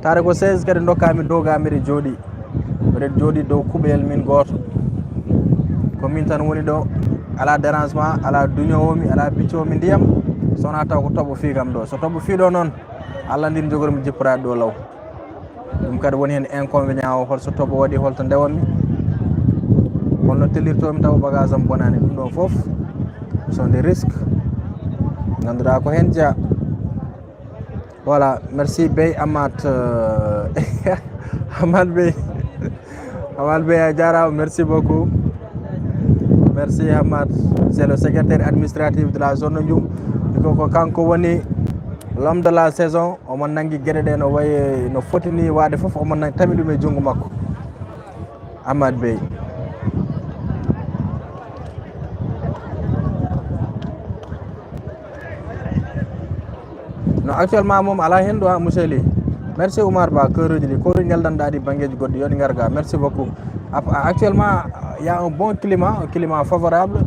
Taade ko seize kadi dokkami dow ga mbeɗa jooɗi. Mbeɗa jooɗi dow kuɓeyel min gooto. Ko min tan woni ɗo. Ala dérangement, ala duñowomi, ala biccomi ndiyam. So wona taw ko toɓo fii kam ɗo. So toɓo fii ɗo noon, Allah ndin jogormi jipporaade ɗo law. Ɗum kadi woni heen inconvénient o, holso toɓo waɗi, holto ndewammi, holno tellirtomi taw bagage am bonani, ɗum ɗon fof sont des risques, ngannduɗaa ko heen jeya. Voilà, merci Bey Amat, euh, Amat Bey. Amat Bey a jarama, merci beaucoup. Merci Amat, c'est le secrétaire administratif de la zone de Ndioum. Ko ko kanko woni l'homme de la saison. Omo nangi geɗe ɗe no wayi no foti ni waade fof, omo nang- tami ɗum e junngo makko. Amad Bey. No, actuellement moom ala hen ɗo, monsieur Ly. Merci Oumar Ba, keuruji ɗi ko ɗum ñaldanɗa ɗi banngeji goɗɗi, yoni ngarga. Merci beaucoup. Ap- actuellement, il y a un bon climat, un climat favorable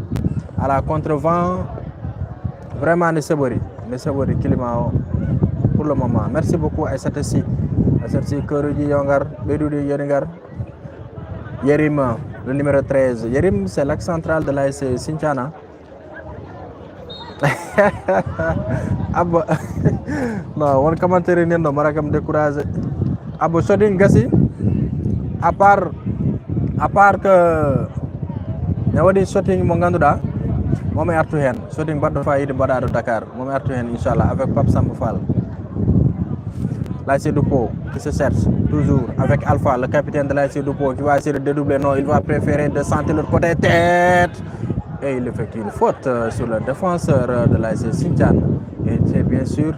à la contre-vent. Vraiment ne seɓori, ne seɓori climat o pour le moment. Merci beaucoup Aïssata Sy. Aïssata Sy, keuruji yo ngar, ɓeyduɗi yoni ngar. Yerim, le numéro treize. Yerim, c'est l'axe central de l'A S C Sinthiane. Abba. Non, won commentaire nen ɗo mara kam découragé. Abba, shooting gasi. À part, à part que ne waɗi shooting mo ngannduɗaa, momi artu heen. Shooting baɗɗo fayida mbaɗaɗo Dakar. Momi artu heen, inchallah, avec Pape Samba Fall. L'A S C Dupo qui se cherche toujours avec Alpha, le capitaine de l'A S C Dupo qui va essayer de dédoubler. Non, il va préférer de centrer l'autre côté. Tête. Et il effectue une faute euh, sur le défenseur euh, de l'A S C Sinthiane. Et c'est bien sûr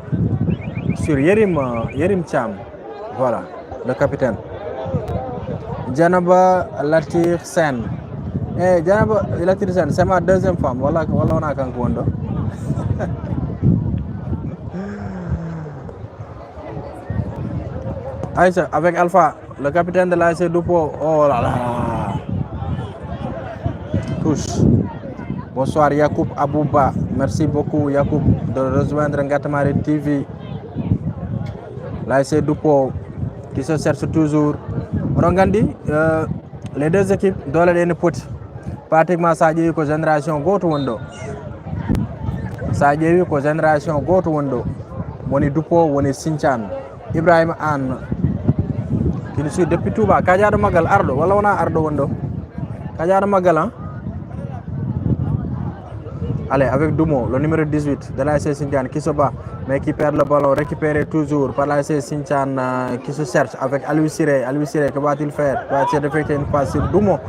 sur Yerim, euh, Yerim Cham. Voilà, le capitaine. Djanaba Latir Sen. Eh, Djanaba Latir Sen, c'est ma deuxième femme. Voilà, voilà, on a quand. Aïssa, avec Alpha, le capitaine de l'A S C Dupo. Oh là là. Touche. Bonsoir Yacoub Abouba. Merci beaucoup Yacoub de rejoindre Ngatamari T V. L'A S C Dupo qui se cherche toujours. Oɗon nganndi euh, les deux équipes doole ɗe ne poti. Pratiquement, sa ƴeewi ko génération gooto woni ɗo. Sa ƴeewi ko génération gooto woni ɗo. Woni Dupo, woni Sinthiane. Ibrahima Anne. Kini suit depuis Touba. Kajaɗo Magal arɗo, walla wona arɗo woni ɗo? Kajaɗo Magal, hein? Allez, avec Dumo, le numéro dix-huit de l'A S C Sinthiane qui se bat, mais qui perd le ballon, récupéré toujours par l'A S C Sinthiane, euh, qui se cherche avec Aliou Siré. Aliou Siré, que va-t-il faire? Doit se réfléchir une passe sur Dumo,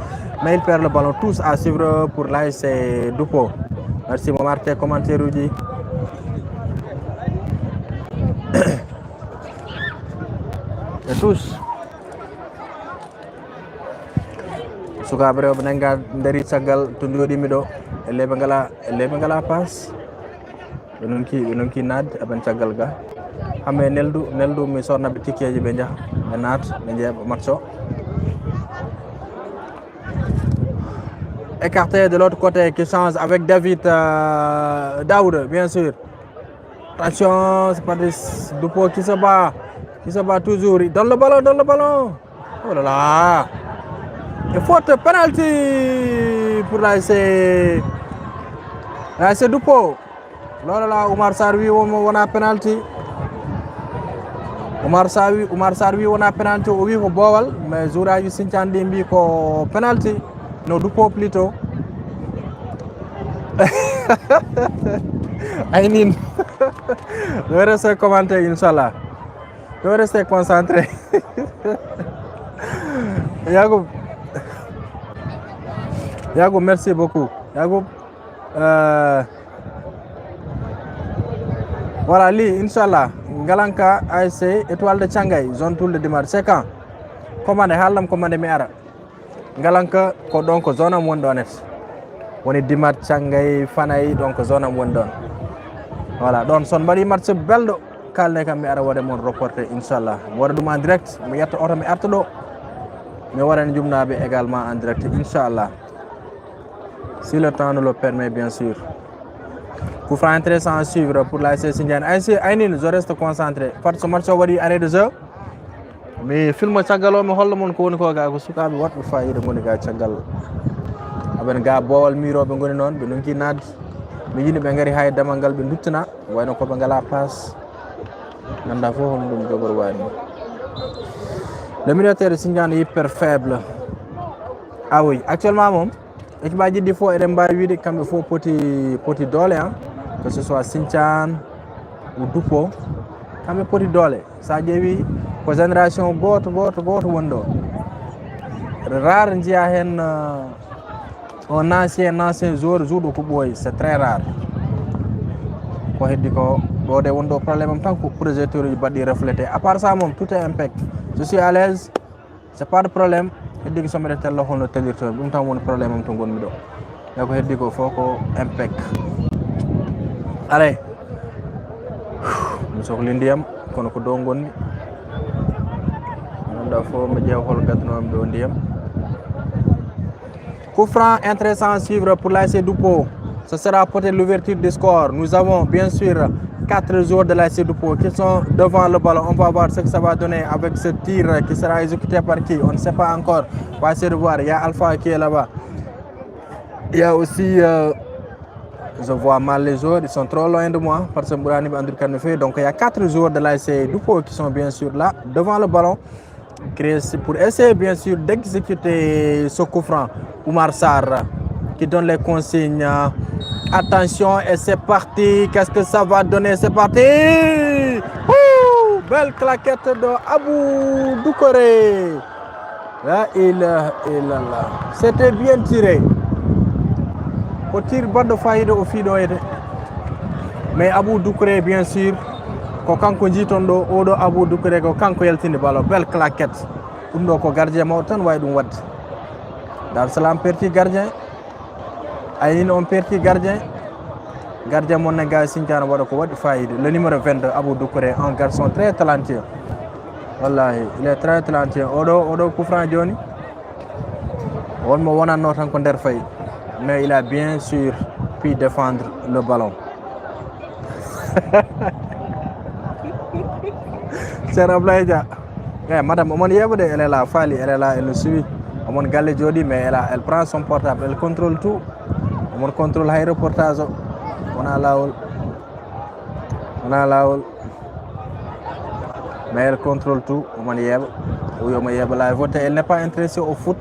mais il perd le ballon. Tous à suivre pour l'A S C Dupo. Merci, Momar, tes commentaires, Rudy. Et tous. Sukaaɓe rewɓe nannga ndari caggal to njooɗimi ɗo. Elleeɓe ngala, elleeɓe ngala paas. Ɓe nonki, ɓe nonki naatde aɓen caggal ga. Hame Neldu, Neldu mi sorna ɓe tikkeeji ɓe njaha. Ɓe naat, ɓe njeeɓa match o. Écarté de l'autre côté qui change avec David, euh, Daoud, bien sûr. Attention, c'est Patrice Dupo qui se bat. Qui se bat toujours. Il donne le ballon, il donne le ballon. Oh là là. Et faute, penalty pour l'A S C. L'A S C Dupo. Oh là là, Oumar Sarr wi won, wona penalty. Oumar Sarr wi, Oumar Sarr wi wona penalty, o wi ko boowal, mais joueur aji Sinthiane ɗi mbi ko penalty. No Dupo plutôt. Aynin. Restez commenter, Inch'Allah. Restez concentrés. Yacoub. Yacoub, merci beaucoup. Yacoub, euh, voilà, li, Inch'Allah. Ngalanka A S C Étoile de Thiangay, zone tour de Dimar. C'est quand? Commandé, haalam commandé mi ara. Ngalanka ko ɗon ko zone am woni ɗon et. Woni Dimat, Thiangay, Fanay, ɗon ko zone am woni ɗon. Voilà, ɗon son mbaɗi match belɗo, kalne kam mi ara waɗa mon reporté, inchallah. Mi waɗa ɗum en direct, mi ƴetta oto mi arta ɗo. Mi waɗan jumnaaɓe également en direct, inchallah. Si le temps nous le permet, bien sûr. Coup franc intéressant à suivre pour l'A S C Sindian. Ainsi, Aynin, je reste concentré. Par ce match, on va dire arrêt de jeu. Mi filma caggal o, mi holla mon ko woni ko ga, ko sukaaɓe waɗɓe fayida ngoni ga caggal. Aɓen ga boowal miirooɓe ngoni noon, ɓe nonki naatde. Mi yini ɓe ngari hay damal ngal ɓe duttina, wayno ko ɓe ngala paas. Ganda fof hono ɗum jogor waani. Le milieu terrain Sindian est hyper faible. Ah oui, actuellement moom, équipe aji ɗi fof eɗen mbaawi wiide kamɓe fof poti, poti doole, hein. Que ce soit Sindian ou Dupo, kamɓe poti doole. Sa ƴeewi ko génération gooto, gooto, gooto woni ɗo. Rare njiya heen, euh, un ancien, un ancien joueur jouɗo ko ɓooyi. C'est très rare. Ko heddi ko ɗo de woni ɗo problème am tan ko projecteur uji baɗɗi reflété. À part ça moom, tout est impec. Je suis à l'aise. C'est pas de problème. Heddi ko so mbiɗa tella holno tellirto. Ɗum tan woni problème am to ngonmi ɗo. Mais ko heddi ko fof ko impec. Allez. Mi sohli ndiyam, kono ko dow ngonmi. Ganda fof mi ƴeewa hol gaddanoo mi ɗo ndiyam. Coup franc intéressant à suivre pour l'A S C Dupo. Ce sera peut-être l'ouverture du score. Nous avons bien sûr quatre joueurs de l'A S C Dupo qui sont devant le ballon. On va voir ce que ça va donner avec ce tir qui sera exécuté par qui. On ne sait pas encore. On va essayer de voir. Il y a Alpha qui est là-bas. Il y a aussi, euh, je vois mal les joueurs, ils sont trop loin de moi, parce que Bourani Andrew Kanoufe. Donc il y a quatre joueurs de l'A S C Dupo qui sont bien sûr là, devant le ballon, pour essayer bien sûr d'exécuter ce coup franc. Oumar Sarr qui donne les consignes. Attention, et c'est parti. Qu'est-ce que ça va donner? C'est parti. Ouh, belle claquette de Abou Doucouré. La ilaha illallah. C'était bien tiré. Ko tir baɗɗo fayida o fiiɗoyde. Mais Abou Doucouré, bien sûr, ko kanko jiiton ɗo, oɗo Abou Doucouré ko kanko yaltini ballon. Belle claquette. Ɗum ɗo ko gardien mawɗo tan wawi ɗum wadde. Dar Salam perti gardien. Aynin on perti gardien. Gardien mon ne ga Sindian waɗa ko waɗi fayida. Le numéro vingt-deux, Abou Doucouré, un garçon très talentueux. Wallahi, il est très talentueux. Oɗo, oɗo coup franc joni. Won mo wonanno tan ko nder fayi. Mais il a bien sûr pu défendre le ballon. Cheikh Ablaye Dia. Eh, madame, omon yeɓude, elle est là, Fally, elle est là, elle nous suit. Omon galle jooɗi, mais elle, a- elle prend son portable, elle contrôle tout. Omon contrôle hay reportage o. Wona laawol. Wona laawol. Mais elle contrôle tout. Omon yeeɓa. Oui, omo yeeɓa live o. Te elle n'est pas intéressée au foot.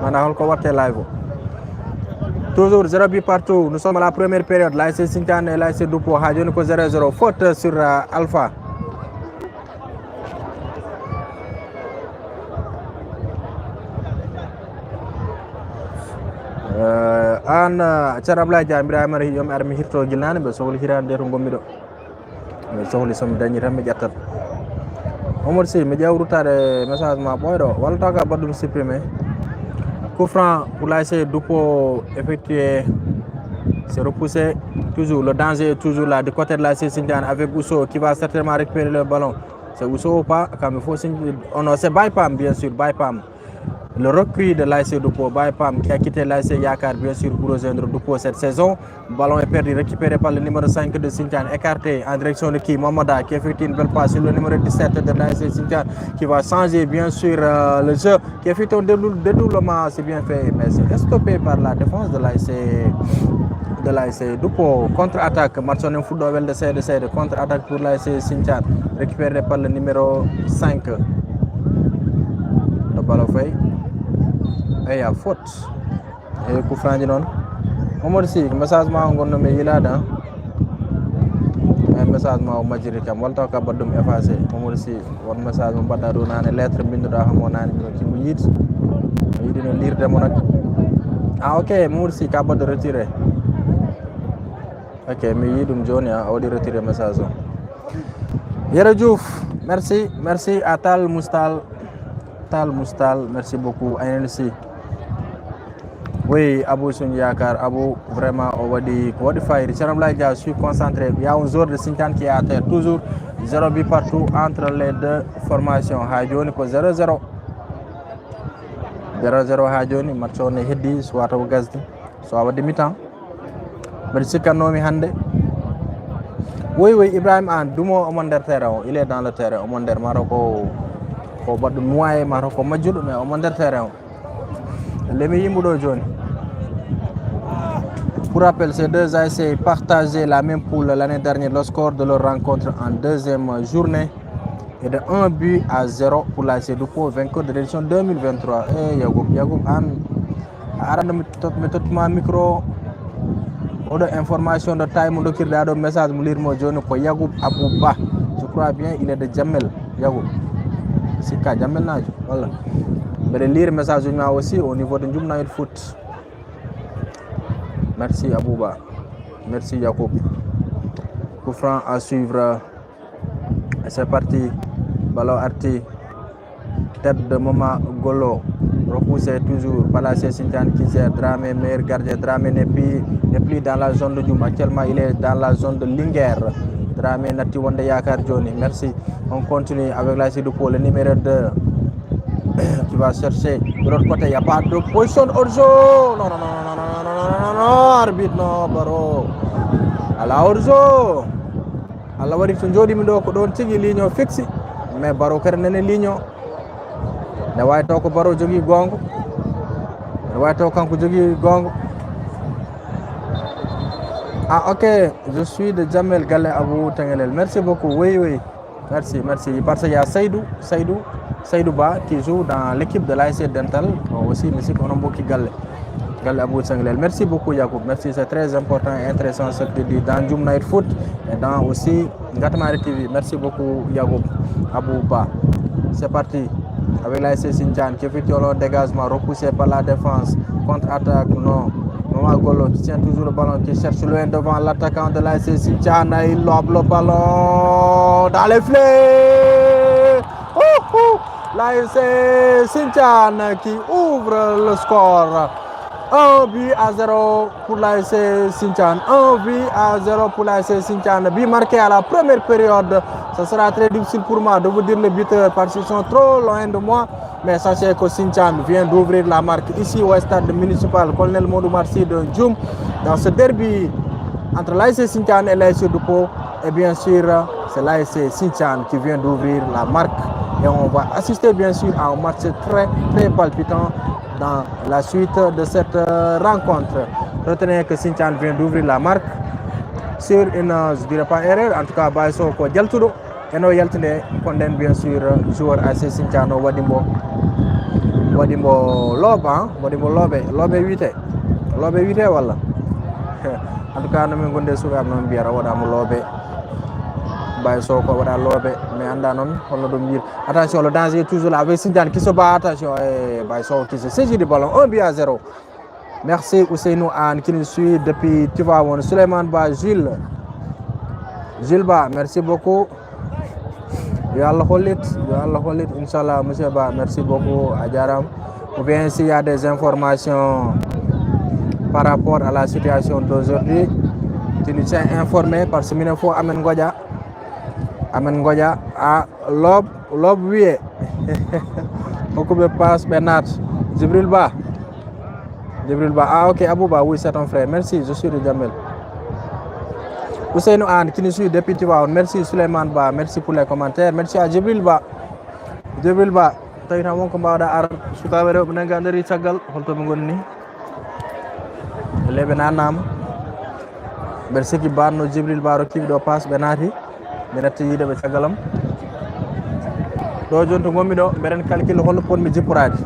Mana holko watte live o. Toujours zéro but partout. Nous sommes à la première période. L'A S C Sinthiane et l'A S C Dupo. Ha joni ko zéro zéro. Faute sur euh, Alpha. Eh, an eh, Ceerno Ablaye Dia, mbiɗa mari yom ar mi hirto gilnaane, mbe sohli hirande de to gommi ɗo. Mbe sohli somi dañi tan mi ƴettat. Omar Sy, mi ƴeew ruttade message ma ɓooyɗo, walla taw ka baɗɗum supprimé. Coup franc pour l'A S C Dupo effectué, c'est repoussé. Toujours, le danger est toujours là du côté de l'A S C Sinthiane avec Ousso qui va certainement récupérer le ballon. C'est Ousso ou pas? Quand il faut Sinthiane. Oh non, c'est Baye Pam, bien sûr, Baye Pam. Le recrue de l'A S C Dupo, Baye Pam, qui a quitté l'A S C Yakar, bien sûr, pour rejoindre Dupo cette saison. Ballon est perdu, récupéré par le numéro cinq de Sinthiane, écarté en direction de qui? Mamada, qui effectue une belle passe sur le numéro dix-sept de l'A S C Sinthiane, qui va changer, bien sûr, euh, le jeu, qui effectue un dédou- dédoublement, c'est bien fait, mais c'est stoppé par la défense de l'A S C, de l'A S C Dupo. Contre-attaque, match on fuɗɗo welde seeɗa seeɗa, contre-attaque pour l'A S C Sinthiane, récupéré par le numéro cinq de Ballon Faye. Et il y a faute. E coup franc ji noon. Mamadou Sy, ko message ma o gonno mi yiilaade, han. E message ma o majjiri kam, walla taw ka baɗɗum effacé. Mamadou Sy, won message mo mbaɗɗa ɗo nane, lettre mbinduɗa hamo nane, mino kimo yiide. Mi yiɗino lirde mo nag. Ah, ok, Mamadou Sy, ka baɗɗo retiré. Ok, mi yii ɗum joni, ah, a waɗi retiré message o. Yero Diouf, merci, merci à Tal Moustal. Tal Moustal, merci beaucoup, A N C. Oui, Abou Soun Yakar, Abou, vraiment, o waɗi ko waɗi fayida. Ceerno Ablaye Dia, je suis concentré. Il y a un joueur de Sinthiane qui est à terre. Toujours zéro but partout entre les deux formations. Ha joni ko zéro zéro. Zéro zéro ha joni, match o ne heddi, soit o gasdi, soit waɗi mi-temps. Mbeɗa sikkannomi hannde. Oui, oui, Ibrahima Anne, Dumo omo nder terrain o, il est dans le terrain, omo nder, maro ko, ko baɗɗo noyé, maro ko majjuɗo, mais omo nder terrain o. Lemi yimɓe ɗo joni. Pour rappel, ces deux A S C partageaient la même poule l'année dernière, le score de leur rencontre en deuxième journée est de un but à zéro pour l'A S C Dupo, vainqueur de l'édition deux mille vingt-trois. Eh, Yagoub, Yagoub Anne, a arano mi tot-, mi tottuma micro. Oɗo information de tawi mo dokkirɗa ɗo message mo lirmo joni ko Yagoub Abouba. Je crois bien il est de Jammel, Yagoub. Sikka Jammel najo, walla. Mbeɗa lire message uji ma aussi au niveau de Jumna Foot. Merci Abouba. Merci Yacoub. Coup franc à suivre. C'est parti. Ballon arti. Tête de Mama Golo. Repoussé toujours par l'A S C Sinthiane qui gère. Dramé, meilleur gardien. Dramé n'est plus, n'est plus dans la zone de Djoum. Actuellement, il est dans la zone de Linguère. Dramé natti wonde yakar joni. Merci. On continue avec l'A S C Dupo, le numéro deux qui va chercher de l'autre côté. Il n'y a pas de position hors jeu. Non, non, non, non, non, non, non, non, non, arbitre, non, Baro. À la hors jeu. Allah waɗi to jooɗimi ɗo ko ɗon tigi ligne o fixi, mais Baro kadi nani ligne o. Ne wawi taw ko Baro jogui gonga, ne wawi taw kanko jogui gonga. Ah, ok, je suis de Jamel Galle Abou Tengelel. Merci beaucoup. Oui, oui. Merci, merci. Parce qu'il y a Seydou, Seydou, Seydou Ba qui joue dans l'équipe de l'A S C Dental. Bon, aussi, mais c'est qu'on a beaucoup Galle. Galle Abou Tengelel. Merci beaucoup, Yacoub. Merci, c'est très important et intéressant ce que tu dis dans Jum Night Foot et dans aussi Ngatamari T V. Merci beaucoup, Yacoub Abou Ba. C'est parti avec l'A S C Sinthiane qui effectue le dégagement repoussé par la défense. Contre-attaque, non. Mama Golo qui tient toujours le ballon, qui cherche loin devant l'attaquant de l'A S C Sinthiane. Il lobe le ballon dans les filets. Ouh, ouh. L'A S C Sinthiane qui ouvre le score. Un but à zéro pour l'A S C Sinthiane. Un but à zéro pour l'A S C Sinthiane. But marqué à la première période. Ce sera très difficile pour moi de vous dire le buteur parce qu'ils sont trop loin de moi. Mais sachez que Sinthiane vient d'ouvrir la marque ici au stade municipal Colonel Modou Marcy de Djoum. Dans ce derby entre l'A S C Sinthiane et l'A S C Dupo, et bien sûr, c'est l'A S C Sinthiane qui vient d'ouvrir la marque. Et on va assister bien sûr à un match très, très palpitant dans la suite de cette euh, rencontre. Retenez que Sintian vient d'ouvrir la marque sur une, euh, je dirais pas erreur, en tout cas, Baye Sow ko jaltuɗo. Eno yaltude, konden bien sûr joueur A C Sintiano waɗi mbo, waɗi mbo looba, waɗi mbo loobe, loobe wiite, loobe wiite walla? En tout cas, no min gonde sukaɓe noon mbiyata waɗa mo loobe. Baye Sow ko waɗa loobe, mi annda noon holno ɗum yir. Attention, le danger est toujours là avec Sintian qui se bat, attention, et Baye Sow qui se saisit du ballon, un but à zéro. Merci Ousseynou Anne qui nous suit depuis Tivaouane. Souleymane Ba Jules. Jules Ba, merci beaucoup. Yo Allah hollit, yo Allah hollit, Inch'Allah, monsieur Ba, merci beaucoup, a jarama. Ou bien s'il y a des informations par rapport à la situation d'aujourd'hui, tu nous tiens informé parce que minen fof amen ngoƴa, amen ngoƴa a loob, loob wiye. Hokkuɓe passe ɓe naat. Jibril Ba. Jibril Ba. Ah, ok, Abou Ba, oui, c'est ton frère. Merci, je suis de Jamel. Ousseynou Anne, qui nous suit depuis Tivaouane. Merci, Souleymane Ba. Merci pour les commentaires. Merci à Jibril Ba. Jibril Ba. Tawi tan wonko mbawɗa ar sukaɓe rewɓe nanga ndari caggal holto ɓe ngoni ni. Leɓe nanama. Mbeɗa sikki banno Jibril Ba rokkiɓe ɗo passe ɓe naati. Mi natti yiide ɓe caggal am. Ɗo joni to gonmi ɗo mbeɗen calcule holno ponmi jipporaade.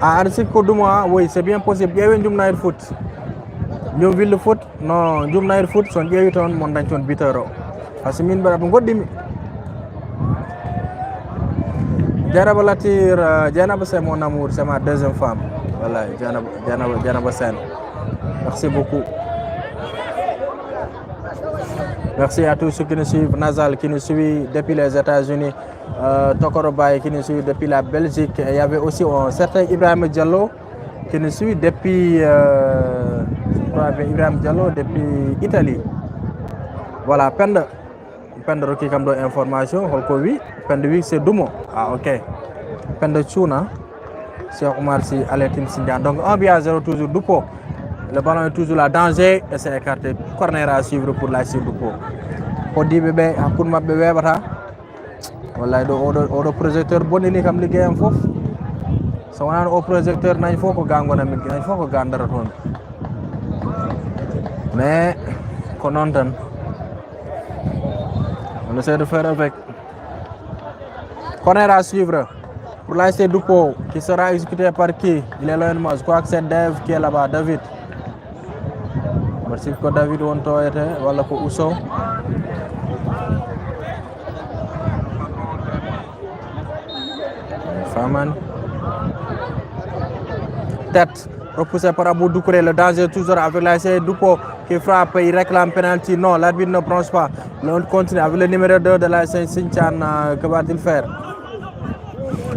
A aɗa sikki ko dumo a? Oui, c'est bien possible, ƴeewen jumnayde foot. Jom ville foot. No jumnayde foot son ƴeewi toon mon dañ toon buteur o. Parce que min mbaɗa ɗum goɗɗimi. Dieynaba Latir, euh, Dieynaba c'est mon amour, c'est ma deuxième femme. Voilà, Dieynaba, Dieynaba, Dieynaba Sène. Merci beaucoup. Merci à tous ceux qui nous suivent. Nazal qui nous suit depuis les États-Unis. Euh, Tokoro Baye qui nous suit depuis la Belgique. Et il y avait aussi un certain Ibrahim Diallo qui nous suit depuis, euh, je crois bien Ibrahim Diallo depuis Italie. Voilà, Penda. Penda rokki kam ɗo information, holko wi? Penda wi c'est Dumo. Ah, ok. Penda Cuuna. Cheikh Oumar Sy, Alain Tim Sindian. Donc, un but à zéro toujours Dupo. Le ballon est toujours là, danger et c'est écarté. Corner à suivre pour l'A S C Dupo. Hoddiiɓe ɓe, hakkunde maɓɓe weeɓata. Wallay ɗo oɗo, oɗo projecteur bonnini kam liggeyam fof. So wonano o projecteur nañ fof ko ga gonanmi, nañ fof ko ga dara toon. Mais ko noon tan. On essaie de faire avec. Corner à suivre pour l'A S C Dupo qui sera exécuté par qui? Il est loin de moi. Je crois que c'est Dave qui est là-bas. David. Merci ko David won to ete walla ko Ousso. Faman. Tête. Repoussé par Abou Doucouré. Le danger toujours avec l'A S C Dupo qui frappe. Il réclame penalty. Non, l'arbitre ne bronche pas. On continue avec le numéro deux de l'A S C Sintian. Euh, que va-t-il faire?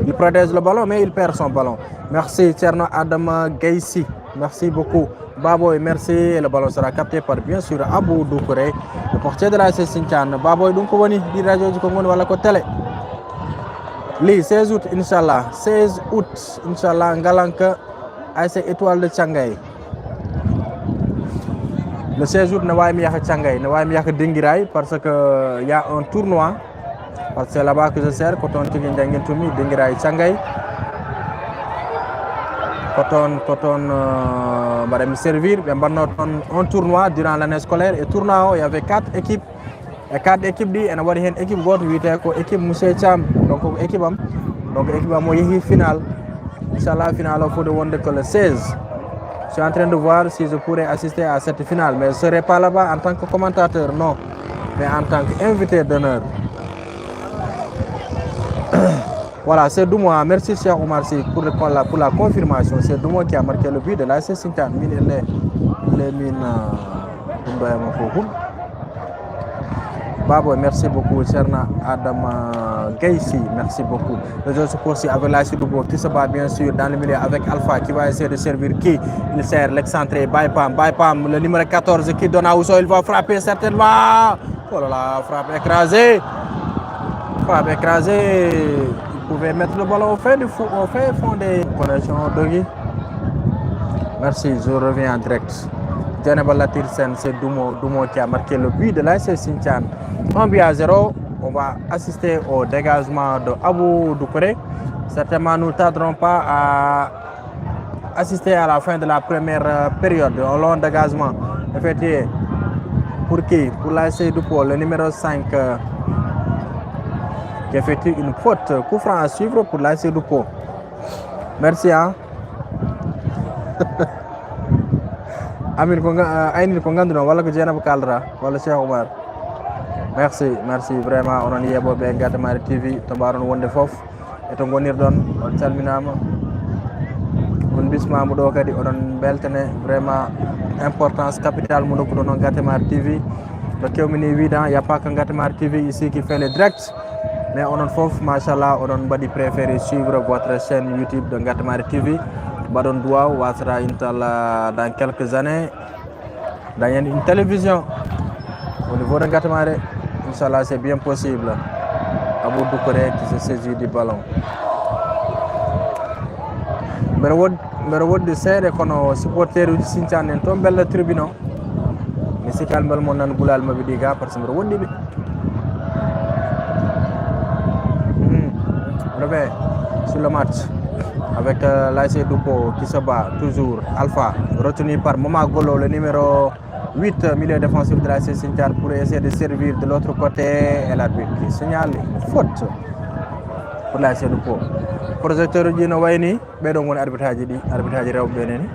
Il protège le ballon, mais il perd son ballon. Merci, Tierno Adam Gaïsi. Merci beaucoup. Baboy, merci. Et le ballon sera capté par, bien sûr, Abou Doucouré, le portier de l'A S C Sintian. Baboy, ɗum ko woni ɗi radio ji ko ngoni walla ko télé? Li seize août, Inch'Allah. Seize août, Inch'Allah, Ngalanka, A S C Étoile de Thiangay. Le seize août, ne wawi mi yaha Thiangay, ne wawi mi yaha Dinguiraye parce que y a un tournoi. Parce que c'est là-bas que je sers, ko toon tigi jangguintumi, Dinguiraye Thiangay. Ko toon, ko toon, euh, mbaɗami servir, ɓe mbanno toon un tournoi durant l'année scolaire. Et tournoi o, il y avait quatre équipes. E quatre équipe ɗi ene waɗi heen équipe gooto wiyetee ko équipe Monsieur Thiam, donc ko équipe am. Donc équipe am o yehi final. Inchallah final o foti wonde ko le seize. Je suis en train de voir si je pourrais assister à cette finale, mais je serai pas là-bas en tant que commentateur, non, mais en tant qu'invité d'honneur. Voilà, c'est Doumo. Merci, cher Omar Sy, pour, le, pour la, pour la confirmation. C'est Doumo qui a marqué le but de l'A S C Sintian. Min, elle est, elle est min, euh, ɗum ɗo e makko hul. Babo, merci beaucoup. Serna Adam, euh, Gacy, merci beaucoup. Le jeu se poursuit avec l'A S C Doumo qui se bat bien sûr dans le milieu avec Alpha qui va essayer de servir qui? Il sert l'excentré, Baye Pam, Baye Pam, le numéro quatorze qui donne à Ousso, il va frapper certainement. Oh là là, frappe écrasée. Frappe écrasée. Il pouvait mettre le ballon au fin du fou, au fin fond des connexions, Doggy. Merci, je reviens en direct. Dieynaba Latir Sène, c'est Doumo, Doumo qui a marqué le but de l'A S C Sintian. Un but à zéro. On va assister au dégagement de Abou Doucouré. Certainement, nous ne tarderons pas à assister à la fin de la première, euh, période. Un long dégagement effectué pour qui? Pour l'A S C Doupo, le numéro cinq, euh, qui effectue une faute. Coup franc à suivre pour l'A S C Doupo. Merci, hein. Amin ko nga-, aynin ko ngannduɗon, walla ko Dieynaba kaldata, walla Cheikh Oumar. Merci, merci vraiment, onon yeeɓooɓe Ngatamari T V, to mbaɗon wonde fof, e to ngonirɗon, on calminaama. On bismaama ɗo kadi, oɗon mbeltane vraiment importance capitale mo ndokkuɗon on Ngatamari T V. No kewmi ni wiide, il y a pas que Ngatamari T V ici qui fait le direct. Mais onon fof, machallah, oɗon mbaɗi préféré suivre votre chaîne YouTube de Ngatamari T V. Mbaɗon duwaaw, wasata, inchallah, dans quelques années, dañen une télévision au niveau de Ngatamari. Inchallah, c'est bien possible. Abou Doucouré qui se saisit du ballon. Mbeɗa wod-, mbeɗa woɗɗi seeɗa, kono supporter uji Sintian en toon mbella tribune o. Mi sikki mbela mon nan gulal maɓɓe ɗi ga, par ce que mbeɗa woɗɗi ɓe. Hmm. Revient sur le match avec, euh, l'A S C Doupo qui se bat toujours. Alpha, retenu par Mama Golo, le numéro huit, milieu défensif de l'A S C Sintian, pour essayer de servir de l'autre côté. Et l'arbitre qui signale une faute pour l'A S C Doupo. Projecteur uji no wayni. Ɓeɗo ngoni arbitre aji ɗi, arbitre aji rewɓe ɓe neni.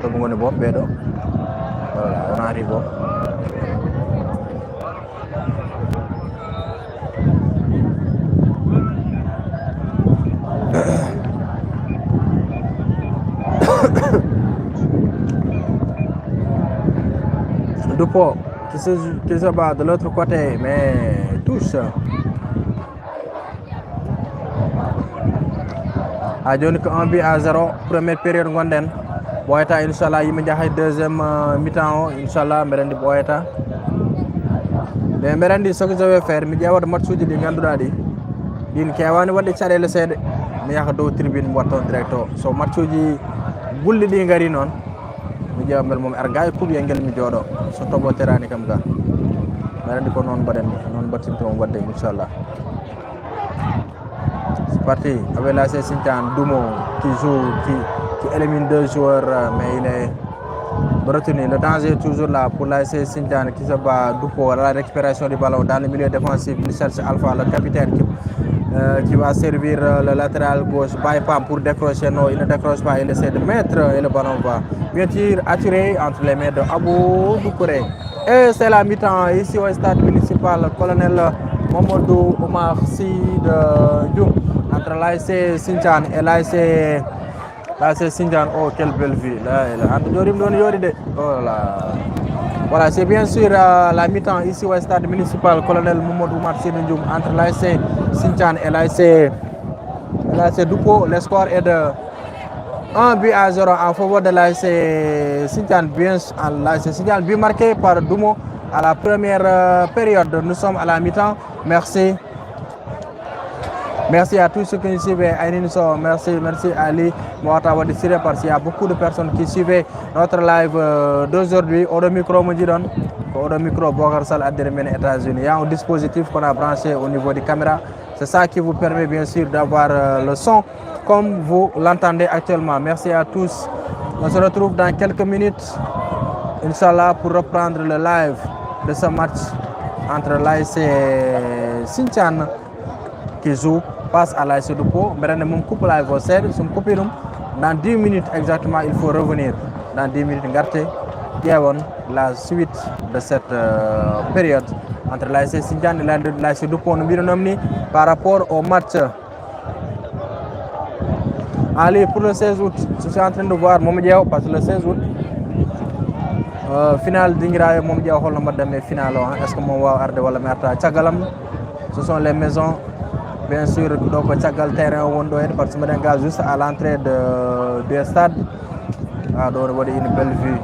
To ɓe ngoni boom ɓeɗo. Voilà, on arrive boom. Doupo qui se, qui se bat de l'autre côté, mais touche. Ha joni ko un but à zéro, première période gonɗen. Ɓooyata, inchallah, yimɓe njaha e deuxième, euh, mi-temps o, inchallah, mbeɗa andi ɓooyata. Mais mbeɗa andi ce que je vais faire, mi ƴeewata match uji ɗi ngannduɗaa ɗi. Ɗin keewani waɗde caɗeele seeɗa. Mi yaha dow tribune, mi watta on direct o. So match uji gulɗi ɗi ngari noon, mi ƴeewa mbele moom ar ga e kuɓiyel ngel mi jooɗo. So toɓo terani kam ga. Mbeɗa andi ko noon mbaɗen, noon mbattinto on waɗde, inchallah. C'est parti avec l'A S C Sintian, Doumo qui joue, qui, qui élimine deux joueurs, euh, mais il est retenu. Le danger est toujours là pour l'A S C Sintian qui se bat. Doupo, la récupération du ballon dans le milieu défensif. Il cherche Alpha, le capitaine, qui, euh, qui va servir, euh, le latéral gauche, Baye Pam, pour décrocher. Non, il ne décroche pas, il essaie de mettre, euh, et le ballon va bien sûr attirer entre les mains de Abou Doucouré. Et c'est la mi-temps ici au stade municipal Colonel Mamadou Oumar Sy de Djoum, entre l'A S C Sintian et l'A S C, l'A S C Sintian. Oh, quelle belle vue. Là, là. Entre Djorim, Djorim, Djorim, de. Oh là. Voilà, c'est bien sûr, euh, la mi-temps ici au stade municipal Colonel Mamadou Oumar Sy de Djoum, entre l'A S C Sintian et l'A S C, l'A S C Doupo. Le score est de un but à zéro en faveur de l'A S C Sintian. Bien, l'A S C Sintian, but marqué par Doumo à la première, euh, période. Nous sommes à la mi-temps. Merci. Merci à tous ceux qui nous suivent. Aynin Sow, merci, merci Ali. Mo wata waɗde siré parce qu'il y a beaucoup de personnes qui suivent notre live, euh, d'aujourd'hui. Oɗo micro mo jiɗon, ko oɗo micro Bocar Sall addere men États-Unis. Il y a un dispositif qu'on a branché au niveau des caméras. C'est ça qui vous permet bien sûr d'avoir, euh, le son comme vous l'entendez actuellement. Merci à tous. On se retrouve dans quelques minutes, Inch'Allah, pour reprendre le live de ce match entre l'A S C Sintian qui joue face à l'A S C Doupo. Mbeɗa anndi moom coupe live o seeɗa, so mi coupe ɗum, dans dix minutes exactement, il faut revenir. Dans dix minutes, ngarte, ƴeewon la suite de cette, euh, période entre l'A S C Sintian et la, l'A S C Doupo, no mbiɗo nomni par rapport au match. Ali, pour le seize août, je suis en train de voir, momi ƴeew, parce que le seize août, euh, final dingira, momi ƴeew holno mbaɗɗen e final o, hein? Est-ce que momi waawa arde walla mi arta caggalam? Ce sont les maisons, bien sûr, ɗo ko caggal terrain o woni ɗo, parce que mbeɗen ga juste à l'entrée de, du stade. Ah, ɗo ne waɗi une belle vue.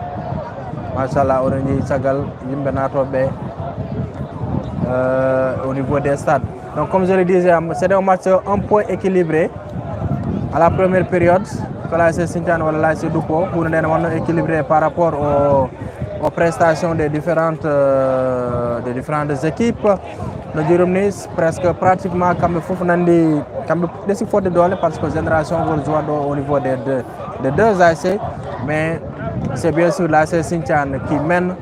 Machallah, oɗon njii caggal yimɓe naatooɓe, euh, au niveau des stades. Donc, comme je le disais, c'est un match un peu équilibré à la première période. Ko l'A S C Sintian walla l'A S C Doupo, huunde nde ne wonno équilibré par rapport au, aux prestations des différentes, euh, des différentes équipes. No jorum ni, presque pratiquement kamɓe fof nandi, kamɓe ɗesi fodde doole, parce que génération gol joue ɗo au niveau des deux, des deux A S C, mais c'est bien sûr l'A S C Sinthiane qui mène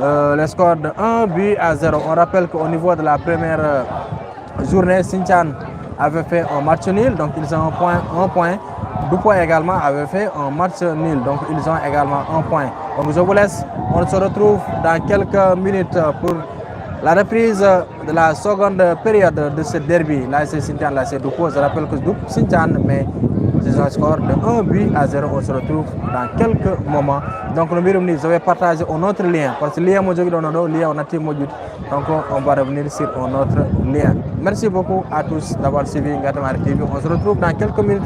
euh, le score de un but à zéro. On rappelle qu'au niveau de la première, euh, journée, Sinthiane avait fait un match nul, donc ils ont un point, un point. Doupo également avait fait un match nul, donc ils ont également un point. Donc je vous laisse, on se retrouve dans quelques minutes pour la reprise de la seconde période de ce derby, l'A S C Sinthiane, l'A S C Doupo. Je rappelle que Doupo Sinthiane, mais c'est un score de un but à zéro. On se retrouve dans quelques moments. Donc no mbirum ni, je vais partager un autre lien, parce que lien mo jogi ɗo no ɗo, lien o natti moƴƴude. Donc on va revenir sur un autre lien. Merci beaucoup à tous d'avoir suivi Ngatamari T V. On se retrouve dans quelques minutes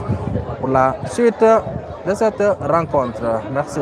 pour la suite de cette rencontre. Merci.